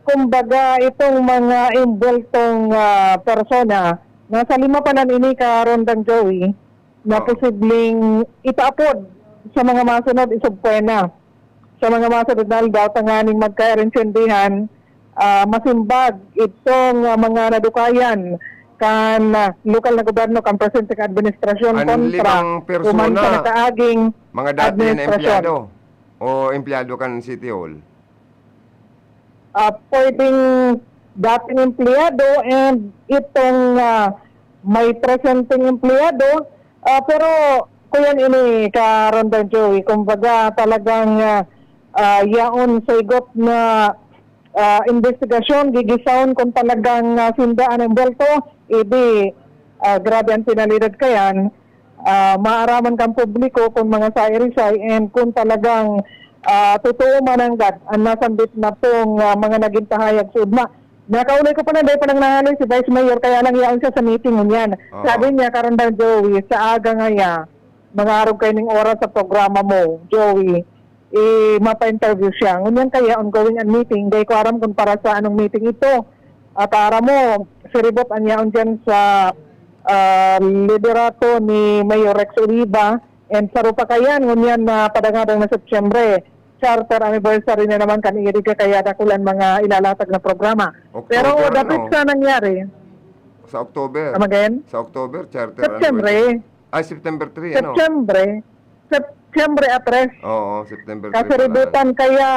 kumbaga, itong mga involtong, ah, persona, nasa lima pa nan ini, Karondang Joey, na Oo. posibleng ipaapod sa mga masunod isubpoena. sa mga masunod na aldaw tanganing magkaintindihan, ah, masimbag itong, ah, mga nadukayan kan, ah, lokal na gobyerno, kan presenteng administrasyon An kontra limang persona, duman sa nakaaging mga dati na administrasyon. Empleyado o empleyado kan City Hall? Ah, pwedeng dating empleyado and itong, ah, may presenteng empleyado. Ah, pero kuyan ini, Karandang Joey, kumbaga talagang, ah, ah, yaon sa igot na, ah, investigasyon, gigisawon kung talagang, ah, sinda an embwelto, edi, ah, grabe ang penalidad kayan. Ah, maaraman kan publiko kung mga sairisay and kung talagang, ah, totoo man nanggad ang nasambit na pong, ah, mga naging pahayag sa ugma. Nakaulay ko pa na, dai pa nang nahalay si Vice Mayor, kaya lang yaon siya sa meeting ngunyan. Oo. Sabi niya, Karandang Joey, sa aga ngaya, mga arog kaining oras sa programa mo, Joey, eh, mapa-interview siya. Ngunyan kaya ongoing ang meeting, dai ko aram kung para sa anong meeting ito. At aram mo, siribot an yaon dyan sa, ah, liderato ni Mayor Rex Oliva, and saro pa kayan, ngunyan na padangadang na Setyembre, charter anniversary na naman kan Iriga, kaya dakulan mga ilalatag na programa. October, Pero dapit ano? Sa nangyari. Sa October. Come again? Sa October, charter Setyembre. Anniversary. Ay, September three, ano? Setyembre. Setyembre a tres. Oo, September three Kasiributan, pala. Kaya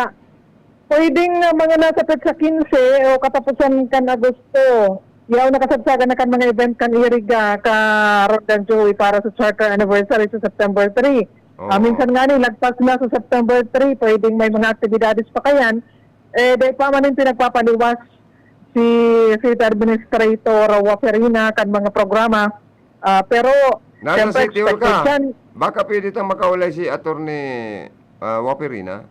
pwedeng, ah, mga nasa petsa quince o katapusan kan Agosto, yaon na kasagsagan na kan mga event kan Iriga, Karandang Joey, para sa charter anniversary sa September three. Oo. Ah, minsan nga ni, lagpas na sa September three, pwedeng may mga aktibidades pa kayan. Eh, dai pa man yung pinagpapaliwas si City Administrator Waferina kan mga programa. Ah, pero, Nasa siyempre, City Hall ka. Expectation. Baka pwede tang makaulay si Attorney, ah, Waferina?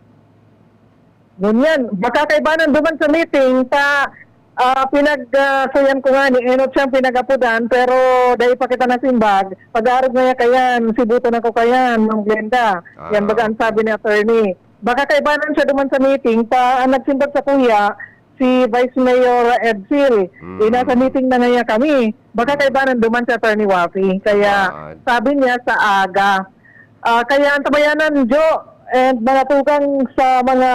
Ngunyan, baka kaibanan duman sa meeting, ta, ah, pinag, ah, sayan ko nga ni Enot siyang pinag-apodan, pero dai pa kita nasimbag. Pag-aarog na yan kayan, sibuton ako kayan, Ma'am Glenda. Yan Ah, baga ang okay. Sabi ni attorney. Baka kaibanan siya duman sa meeting, ta, ang nagsimbag sa kuya, si Vice Mayor Edsel. Mm. Eh, nasa meeting na ngayon kami. Baka Mm. kaibanan duman si Attorney Wafi. Kaya Sabad. Sabi niya sa aga. Ah, kaya ang tabayanan, Jo, and mga tugang sa mga,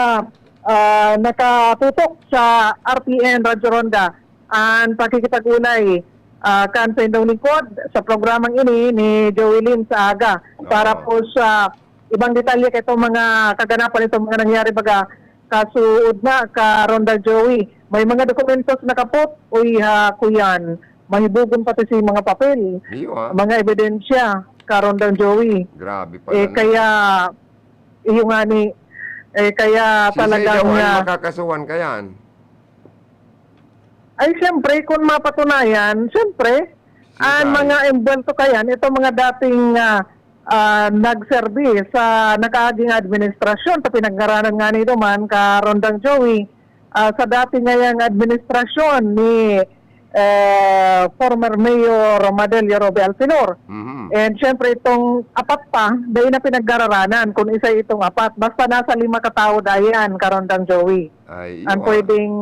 ah, nakatutok sa R T N Radyo Ronda, ang pakikipag-unay, ah, kan sa indong lingkod sa programang ini ni Joey Lim sa aga. Para Oo. Po sa ibang detalye kaitong mga kaganapan, itong mga nangyari baga, kasuod na, Karandang Joey. May mga dokumentos na kapot, uy, ha, kuyan. Mahibogon pati si mga papel, Iyo, ah. Mga ebidensya, Karandang Joey. Grabe pala Eh, na. Kaya, iyo nga ni, eh, kaya Sisay talagang, daw ang ah, makakasuhan kayan? Ay, siyempre, kung mapatunayan, siyempre, Sisay? Ang mga embwelto kayan, itong mga dating, ah, ah, nagserbi sa nakaaging administrasyon, ta pinagngaranan nga ni duman, Karandang Joey, ah, sa dati ngayang administrasyon ni, eh, former Mayor Madelio Robe Alcinor. Mhm. And siyempre, itong apat pa, dai na pinagdararanan kung isa itong apat. Basta nasa lima katao dayan, Karandang Joey. Ay, iyo, Ang ah. Pwedeng,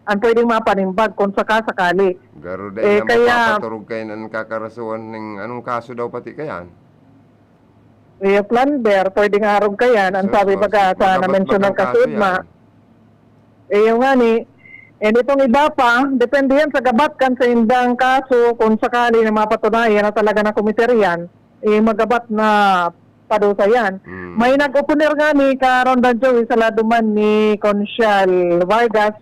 ang pwedeng mapanimbag kung saka-sakali. Garo dai Eh, na kaya mapapaturog kayan an kakarasuhan ning anong kaso daw pati kayan? Eh, plunder, pwedeng arog kayan. Ang So, sabi so, baga si sa mga na-mention ng batbatang kaso kaso yan. Ma. Eh, yung nga ni, and itong iba pa, depende yan sa gabat kan sa indang kaso, kung sakali na mapatunayan na talaga na komiter yan, eh, magabat na padusa yan. Mm. May nag-oponer nga ni Karandang Joey sa lado man ni Consial Vargas,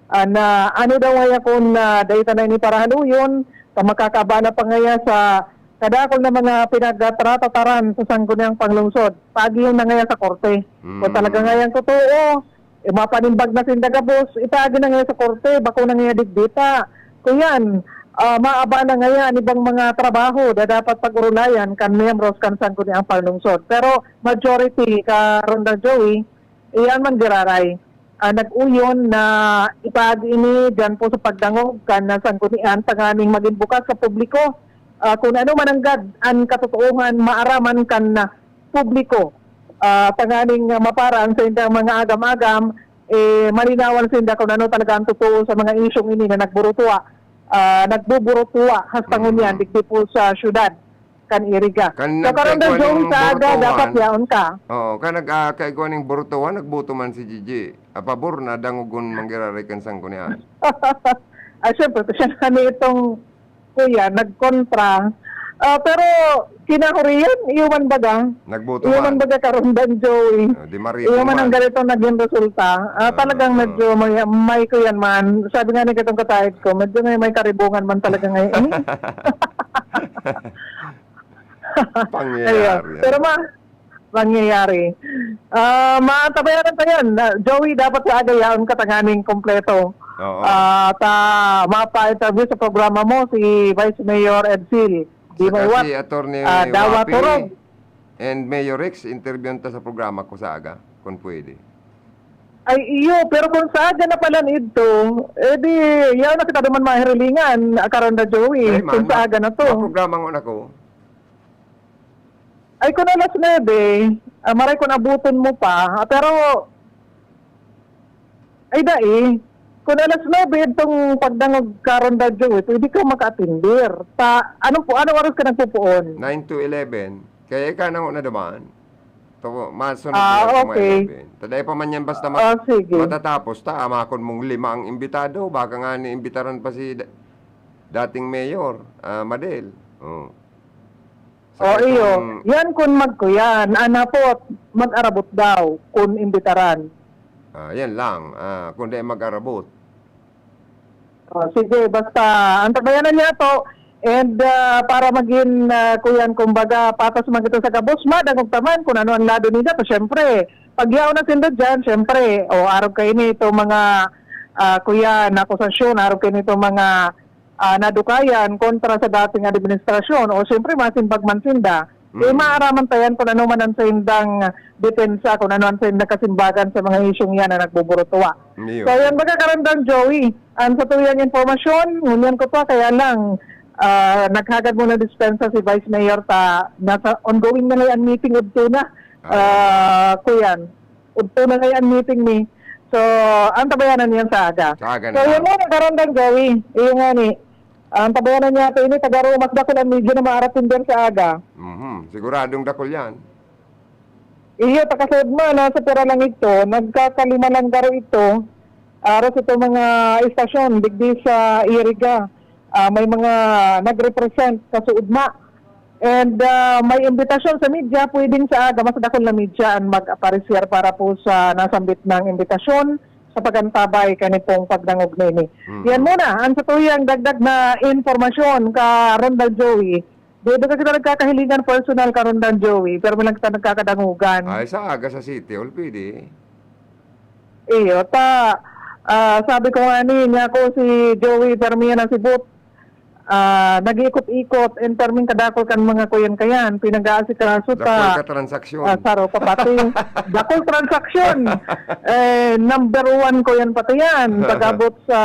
ah, na ano daw ngaya kun, ah, dai ta na ini parahaluyon, ta makakaabala pa ngaya sa kadakul na mga pinagtatataran sa Sangguniang Panglungsod. Paagi yun na ngaya sa korte. Kung Mm. talaga ngayang totoo, eh, mapanimbag na sinda gabos, ipaagi na ngaya sa korte, bako na ngaya digdi ta. Kuyan, ah, maabala ngaya an ibang mga trabaho na dapat pag-orolayan kan miyembros kan Sangguniang Panglungsod. Pero majority, Karandang Joey, iyan man giraray. Ah, nag-uyon na ipaagi ini diyan po sa pagdangog kan sanggunian tanganing maging bukas sa publiko, ah, kung ano man nanggad an katotoohan maaraman kan, ah, publiko, ah, tanganing, ah, maparan sa indang mga agam-agam, eh, malinawan sinda kung ano talaga ang totoo sa mga isyung ini na nagburutua, ah, nagbuburutua hasta Mm. ngunyan digdi po sa syudad. kan Iriga. Kan So, karon daw, nagkaigwa Joey, ning sa aga, Burutuhan. dapat yaon ka. Oo, kan nag-, ah, kaigwa ning Burutuhan, nagboto man si Gigi. Ah, pabor na dangogon manggiraray kan Sanggunian. Ah, syempre, siya na ni itong kuya, nagkontra. Ah, pero kinahurian, iyo man baga. Nagboto Iyo man. man baga karon dan, Joey. Ah, di marito Iyo man ang man. ganito naging resulta. Ah, Ah, talagang ah. medyo may, may kuyan man. Sabi nga ni katong katahid ko, medyo may, may karibungan man talaga ngayon. Pangyayari Ayun. yan. Pero ma-, mangyayari. Ah, maantabayanan pa yan. Na, Joey, dapat sa aga yaon ka tanganing kompleto. Oo. Ah, ta, mapa-interview sa programa mo si Vice Mayor Edsel. Di Saka may what? si Attorney Ah, Dawa Wapi Turog. and Mayor Rex, interviewon ta sa programa ko sa aga, kung pwede. Ay, iyo, pero kung sa aga na pala nito, eh di, yaon na kita duman mahirilingan, karon na, Joey. Ay, Kung man, sa aga na to. maprograma ngon ako. Ay, kung alas nuebe, ah, maray kung abuton mo pa, ah, pero, ay, dai. Kung alas nuebe itong pagdangog karon, Dadyo, eh, pwede ka maka-atender. Ta, anong po, anong oras ka nagpupuon? Nine to eleven. Kaya ika na na duman. To, masunod Ah, na yung mga okay. eleven. Taday pa man yan, basta ma-, Ah, sige. matatapos ta, amakon mong lima ang imbitado, baka nga ni imbitaran pa si da-, dating mayor, ah, Madel. Oh. Sa Oh, iyo. ganitong Yan kun magkuyan. Anapot, mag-arabot daw kun imbitaran. Ah, yan lang. Ah, kun di mag-arabot. Oh, sige, basta antabayanan niya to. And, ah, para maging, ah, kuyan, kumbaga, patas man kita sa gabos, madangog ta man kung ano ang lado nila. So, syempre, pag yaon na sinda dyan, syempre, o, arog kayo nito mga, ah, kuyan, akusasyon, arog kayo nito mga ah, nadukayan kontra sa dating administrasyon o siyempre masimbag man sinda, eh, Mm. maaraman ta yan kung ano man ang saindang depensa, kung ano ang saindang kasimbagan sa mga isyung yan na nagbuburutuwa. Iyo. So, yan, magkakaramdam, Joey. Ang sa tuyang impormasyon, ngunyan ko pa, kaya lang, ah, naghagad muna dispensa si Vice Mayor ta, nasa ongoing na ngayon ang meeting, udto na. Ah. Ah, kuyan. Udto na ngay an meeting mi. So, ang tabayanan niyan sa aga. Sa aga na So, yun lang. mo, nagkaramdam, Joey. Iyo nga ni. Ang tabayanan niya ito, ini, taga Roma, mas dakul ang medyo na maaratinder sa aga. Mhm. Siguradong dakul yan. Iyo, takasod man, nasa pira lang ito. Nagkakalima lang garo ito. Aros ito mga istasyon, digdi sa Iriga. Ah, may mga nag-represent sa Suudma. And, ah, may imbitasyon sa media, pwedeng sa aga, mas dakul na media ang mag-aparecer para po sa nasambit na imbitasyon sa pag-antabay kanitong pagdangog na ini. Mhm. Yan muna ang sa tuyang dagdag na impormasyon ka Ronda Joey. Di ba kita nagkakahilingan personal ka Ronda Joey, pero may lang kita nagkakadangugan. Ay, sa aga sa City Hall, pwede. Iyo, ta, ah, sabi ko nga ni, niya ko si Joey Fermin na si Bot, ah, nag-iikot-ikot, and perming kadakol kan mga kuyan-kayan, pinag-aasikaso Dakol ta, ka transaksyon. ah, saro pa pati. Dakol transaksyon. Eh, number one ko yan pati yan. Pag-abot sa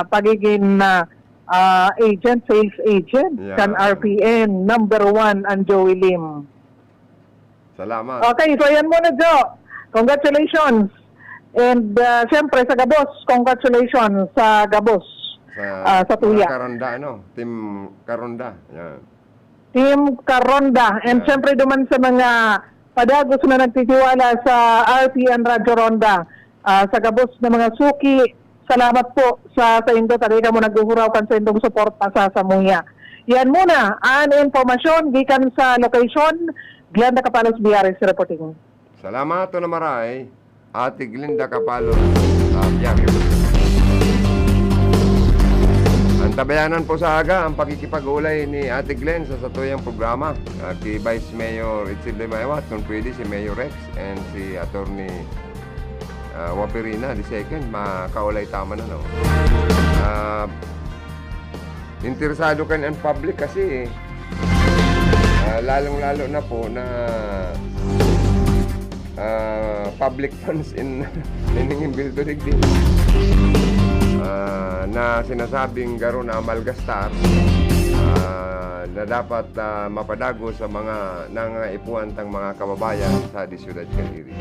pagiging, ah, ah, agent, sales agent, Yan. kan R P N, number one ang Joey Lim. Salamat. Okay, so yan muna, Jo. Congratulations. And, ah, siyempre, sa gabos, congratulations sa gabos. Sa Ah, sa mga tuya. Karonda, ano? Team Karonda. Yan. Team Karonda. And Yan. siyempre, duman sa mga padagos na nagtitiwala sa R P N Radyo Ronda, ah, sa gabos na mga suki, salamat po sa, sa indo. Talaga mo naghuhuraw kan sa indong suporta sa Samuya. Yan muna ang impormasyon gikan sa location. Glenda Capalos, B R S reporting. Salamat, Tona Maray, Ate Glenda Capalos, ah, Biario. Ang tabayanan po sa aga, ang pakikipag-ulay ni Ate Glenn sa satuyang programa. Ah, kay Vice Mayor Itzel de Maywat, kung pwede, si Mayor Rex and si Attorney, ah, Waperina the second, makaulay ta man, ano. Ah, interesado kan ang public kasi, eh. Ah, lalong-lalo na po na, ah, public funds in, in, in build to digdi. Ah, na sinasabing garo na malgastar, ah, na dapat, ah, mapadago sa mga nangangaipuhan tang mga kababayan sa di syudad kan Iriga.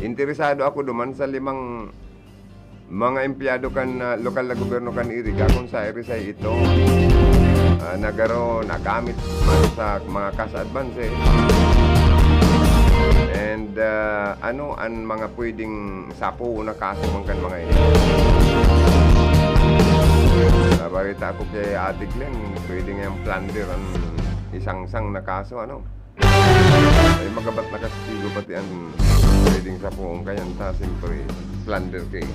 Interesado ako duman sa limang mga empleyado kan, ah, lokal na gobyerno kan Iriga, kung sa Irisay ito, ah, na garo nagamit man sa mga cash advance, eh. And, ah, ano an mga pwedeng sapo na kaso man kan mga ini? Nabarita ako kay Ate Glenn, pwede ngayang plunder an isangsang na kaso, ano? Ay, magabat na kastigo pati an pwedeng sapoon kayan ta, siyempre, plunder kay.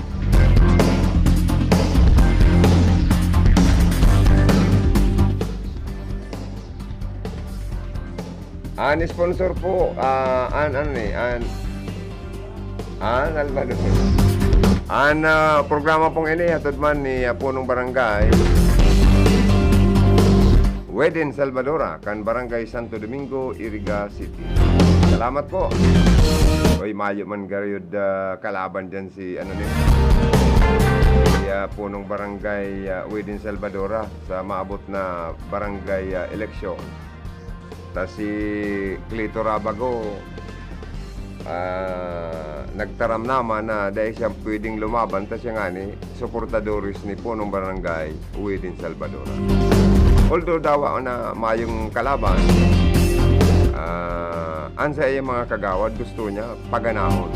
An sponsor po, ah, an, ano ni, an, an Salvador. An, ah, programa pong ini, hatod man ni, ah, Punong Barangay, Weden Salvadora, kan Barangay Santo Domingo, Iriga City. Salamat po. Oy, mayo man gayod, ah, kalaban dyan si, ano ni, si, ah, Punong Barangay, ah, Weden Salvadora sa maabot na barangay, ah, eleksyon. Ta si Clito Rabago, ah, nagtaram naman na dai siya pwedeng lumaban, ta siya ngani suportadores ni Punong Barangay Weden Salvador. Although dawa na mayong kalaban, ah, an saiyang mga kagawad gusto niya paganahon.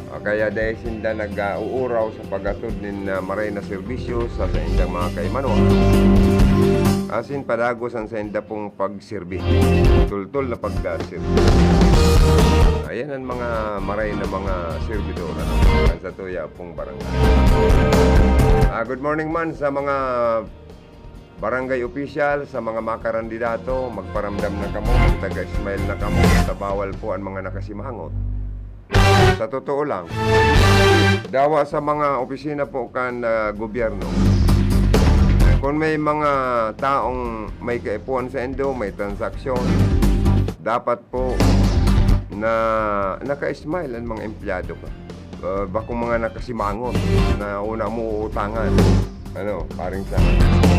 Ah, kaya dai sinda nag-uuraw sa pag-atod nin, ah, maray na serbisyo sa saindang mga kaimanuan, asin padagos an sainda pong pagserbi. Tultol na pagserbi. Ayan ang mga maray na mga serbidor, ano, kan satuya pong barangay. Ah, good morning man sa mga barangay official, sa mga makarandidato, magparamdam na kamo, magtaga-smile na kamo, ta bawal po ang mga nakasimangot. Sa totoo lang, dawa sa mga opisina po kan, ah, gobyerno, kung may mga taong may kaipuhan saindo, may transaksyon, dapat po na naka-smile ang mga empleyado ka. Ah, bakong mga nakasimangot na una mo uutangan. Ano, paring sa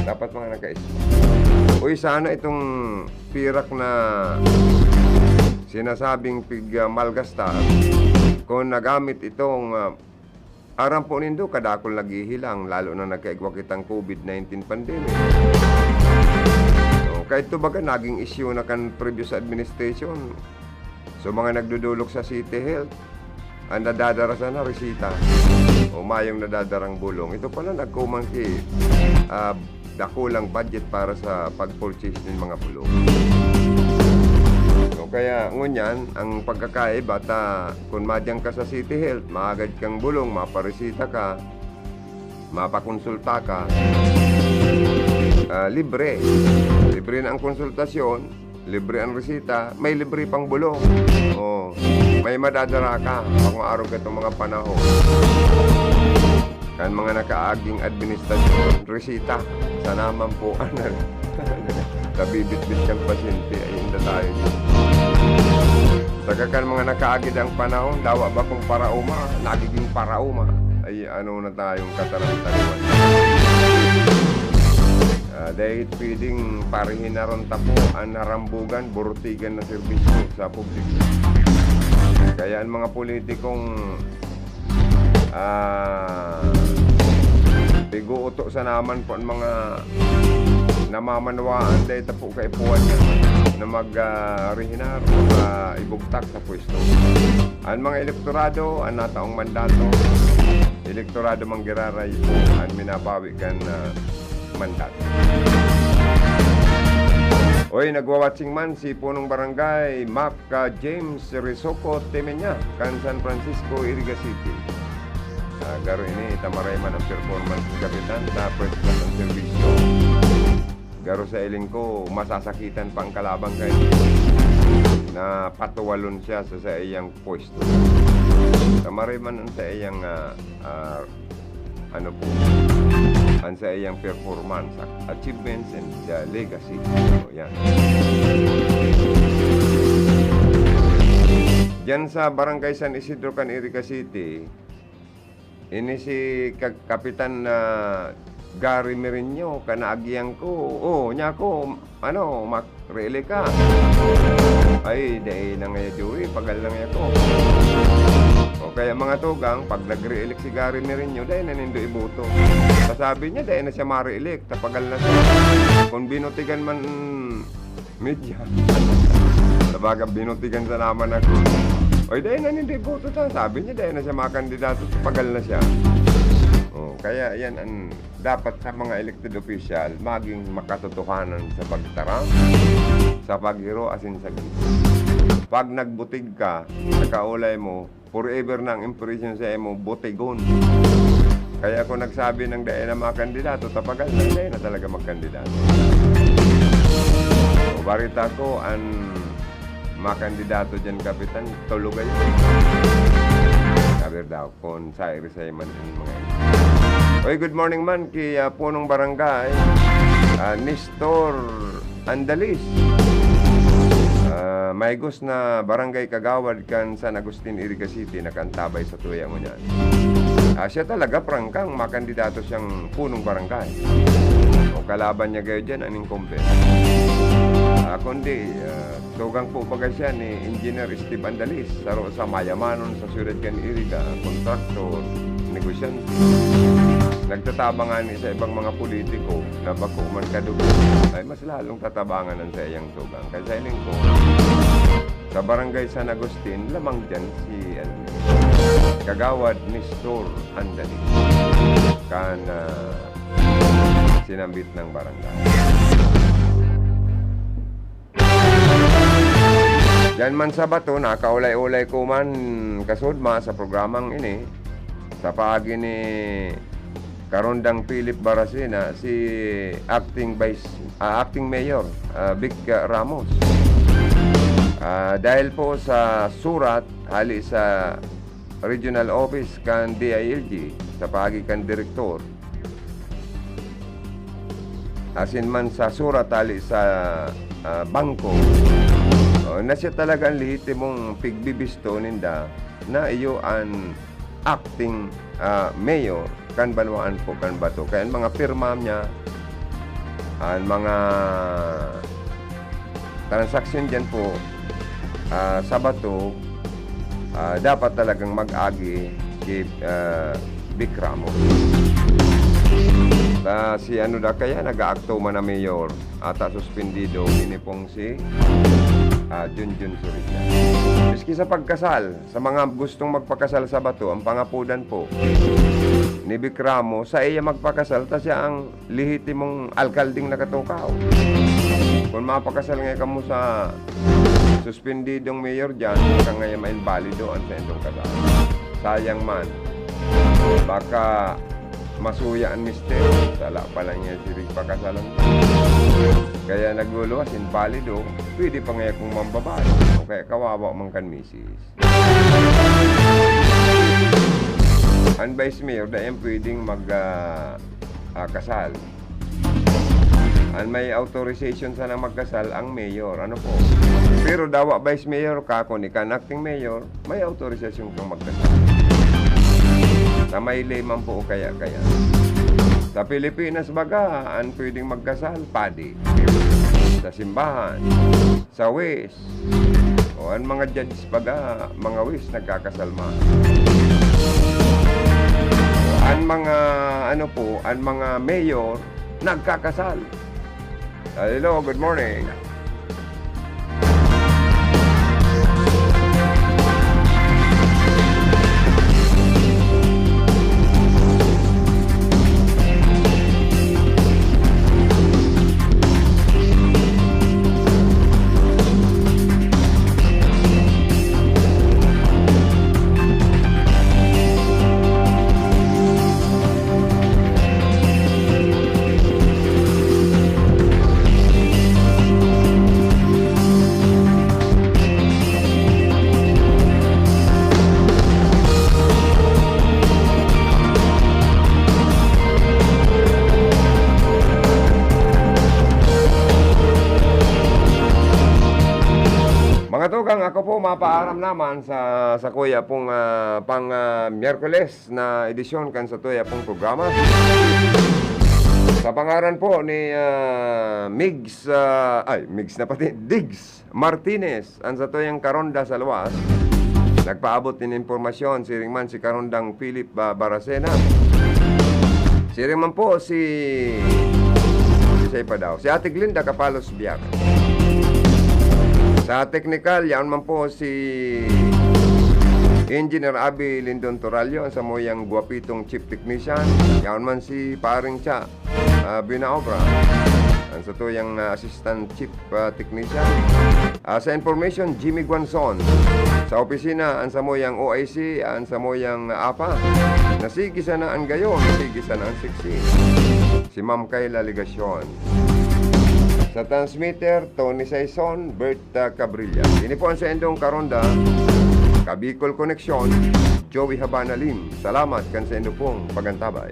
dapat mga naka-smile. Uy, sana itong pirak na sinasabing pig, ah, malgastar, kung nagamit itong, ah, aram po nindo, kadakul naghihilang, lalo na nagkaigwa kitang covid nineteen pandemic. So, kahit to baga, naging issue na kan previous administration. So, mga nagdudulok sa City Health, ang nadadara sana, resita. O mayong nadadarang bulong. Ito pala, nagkuman ki, ah, dakulang budget para sa pag-purchase nin mga bulong. So, kaya ngunyan, ang pagkakaiba ta, kung madyang ka sa City Health, maagad kang bulong, maparesita ka, mapakonsulta ka, ah, libre. Libre na ang konsultasyon, libre ang resita, may libre pang bulong. Oh, may madadara ka, kung arog itong mga panahon. Kan mga nakaaging administrasyon, resita. Sana man po, ano, nabibitbit kang pasyente, ay inda tayo dyan. Saka kan mga nakaagid ang panahon, dawa ba kung paraoma, nagiging paraoma. Ay, ano na tayong katarantaduan. Ah, dahil pwedeng parehin na ron tapo ang narambugan, burutigan na serbisyo sa publiko. Kaya ang mga politikong, ah, piguuto sa naman po ang mga namamanwaan, dahil tapo kaipuhan na mag, ah, rehinar o, ah, ibugtak sa pwesto. Ang mga elektorado, ang nataong mandato, elektorado manggiraray po ang minabawi kan, ah, mandato. Oy, nagwa-watching man si Punong Barangay Mac, ah, James Risoco Temenya, kan San Francisco, Iriga City. Ah, garo ini, tamaray man ang performance ni Kapitan, tapos ang serbisyo. Garo sa hiling ko, masasakitan pa ang kalaban kay na patuwalon siya sa saiyang pwesto. Tamaray man ang saiyang, ah, ah, ano po, ang saiyang performance, ac-, achievements, and, ah, legacy. So, yan. Diyan sa Barangay San Isidro, kan Iriga City, ini si Ka-, Kapitan, ah, Gary Merino, kan naagihan ko. Oh, niya ako, ano, mak-, reele ka. Ay, dai na ngaya, Joey, pagal na ngaya ko. O, O kaya, mga tugang, pag nag-re-elect si Gary Merino, dai na nindo iboto. Sasabi niya, dai na siya ma-re-elect, tapagal na siya. Kung binutigan man, media. Sabaga, binutigan sa naman ako. Oy, dai na nindo iboto ta. Sabi niya, dai na siya makandidato, tapagal na siya. O, kaya yan ang dapat sa mga elected official, maging makatotohanan sa pagtaram, sa paghiro, asin sa gibo. Pag nagbutig ka, nakaulay mo, forever na ang impression sa imo, butigon. Kaya kung nagsabi ng dai na mga kandidato, tapagal na, dai na talaga magkandidato. O, barita ko, ang mga kandidato dyan, Kapitan, tulog kayo. Sabi daw, kung sa irisay man ang mga ito. Oy, good morning man kay, ah, Punong Barangay, ah, Nestor Andalis. Ah, maigos na barangay kagawad kan San Agustin, Iriga City, na kantabay sa tuya ngunyan. Ah, siya talaga, prangkang makandidato siyang punong barangay. O kalaban niya gayo dyan, ang incumbent. Ah, kundi, ah, tugang po baga siya ni Engineer Steve Andalis, saro sa mayamanon sa siyudad kan Iriga, kontraktor, negosyante. Nagtatabang ngani sa ibang mga politiko na bako man kadugo, ay mas lalong tatabangan ang saiyang tugang. Kaya sa ining ko, sa Barangay San Agustin, lamang dyan si, ano, Kagawad Nestor Andalis. Kan, ah, sinambit ng barangay. Diyan man sa Bato, nakaulay-ulay ko man kasudma sa programang ini, sa paagi ni Karondang Philip Baracena, si acting vice, ah, acting mayor, ah, Vic, ah, Ramos. Ah, dahil po sa surat hali sa regional office kan D I L G, sa paagi kan direktor, asin man sa surat hali sa, ah, bangko, oh, na siya talaga ang lehitimong pigbibisto ninda na iyo an acting, ah, mayor kan banwaan po kan Bato. Kaya ang mga pirma niya, ang mga transaksyon diyan po, ah, sa Bato, ah, dapat talagang mag-agi kay, ah, Vic Ramos. Na si ano na kaya, nag-aakto man na mayor, ata suspendido, ini pong si, ah, Junjun Surilla. Miski sa pagkasal, sa mga gustong magpakasal sa Bato, ang pangapodan po ni Vic Ramos, sa iya magpakasal, ta siya ang lehitimong alkaldeng nakatukaw. Kung mapakasal nga kamo sa suspendidong mayor dyan, baka nga yan ma-invalido ang sa indong kasal. Sayang man. Baka masuya ang mister. Sala pa lang yan si Rick pakasalan. Kaya nagluluwas, invalido, pwede pa nga kung mambabae. O kaya kawawa man kan misis. An vice mayor, dai yan pwedeng mag, ah, ah, kasal. An may authorization sana magkasal ang mayor, ano po. Pero dawa vice mayor ka, kun ika an acting mayor, may authorization kang magkasal. Sa may lay man po o kaya, kaya. Sa Pilipinas baga, an pwedeng magkasal, padi. Sa simbahan, sa wis. O, an mga judge baga, mga wis, nagkakasal man. An mga, ano po, an mga mayor, nagkakasal. Hello, good morning. Mga tugang, ako po mapaaram naman sa, sa kuya pong, ah, pang, ah, Miyerkules na edisyon kan satuya pong programa. Sa pangaran po ni, ah, Migs, ah, ay, Migs na pati, Diggs Martinez, ang satuyang karonda sa luwas. Nagpaabot nin impormasyon, siring man si Karondang Philip, ah, Baracena. Siring man po si, siya pa daw, si Ate Glinda Capalos Biak. Sa teknikal, yaon man po si Engineer Abi Lindon Torallo, ang samuyang guwapitong chief technician. Yaon man si Paring Cha, ah, Binaobra, ang satuyang, ah, assistant chief, ah, technician. Ah, sa information, Jimmy Guanzon. Sa opisina, ang samuyang O I C, ang samuyang apa. Nasigi sana ang gayo, nasigi sana ang siksi. Si Ma'am Kayla Legacion. Sa transmitter, Tony Saison, Bert, ah, Cabrilla. Ini po ang saindong karonda, Kabicol Connection, Joey Habana Lim. Salamat kan saindo pong pagantabay.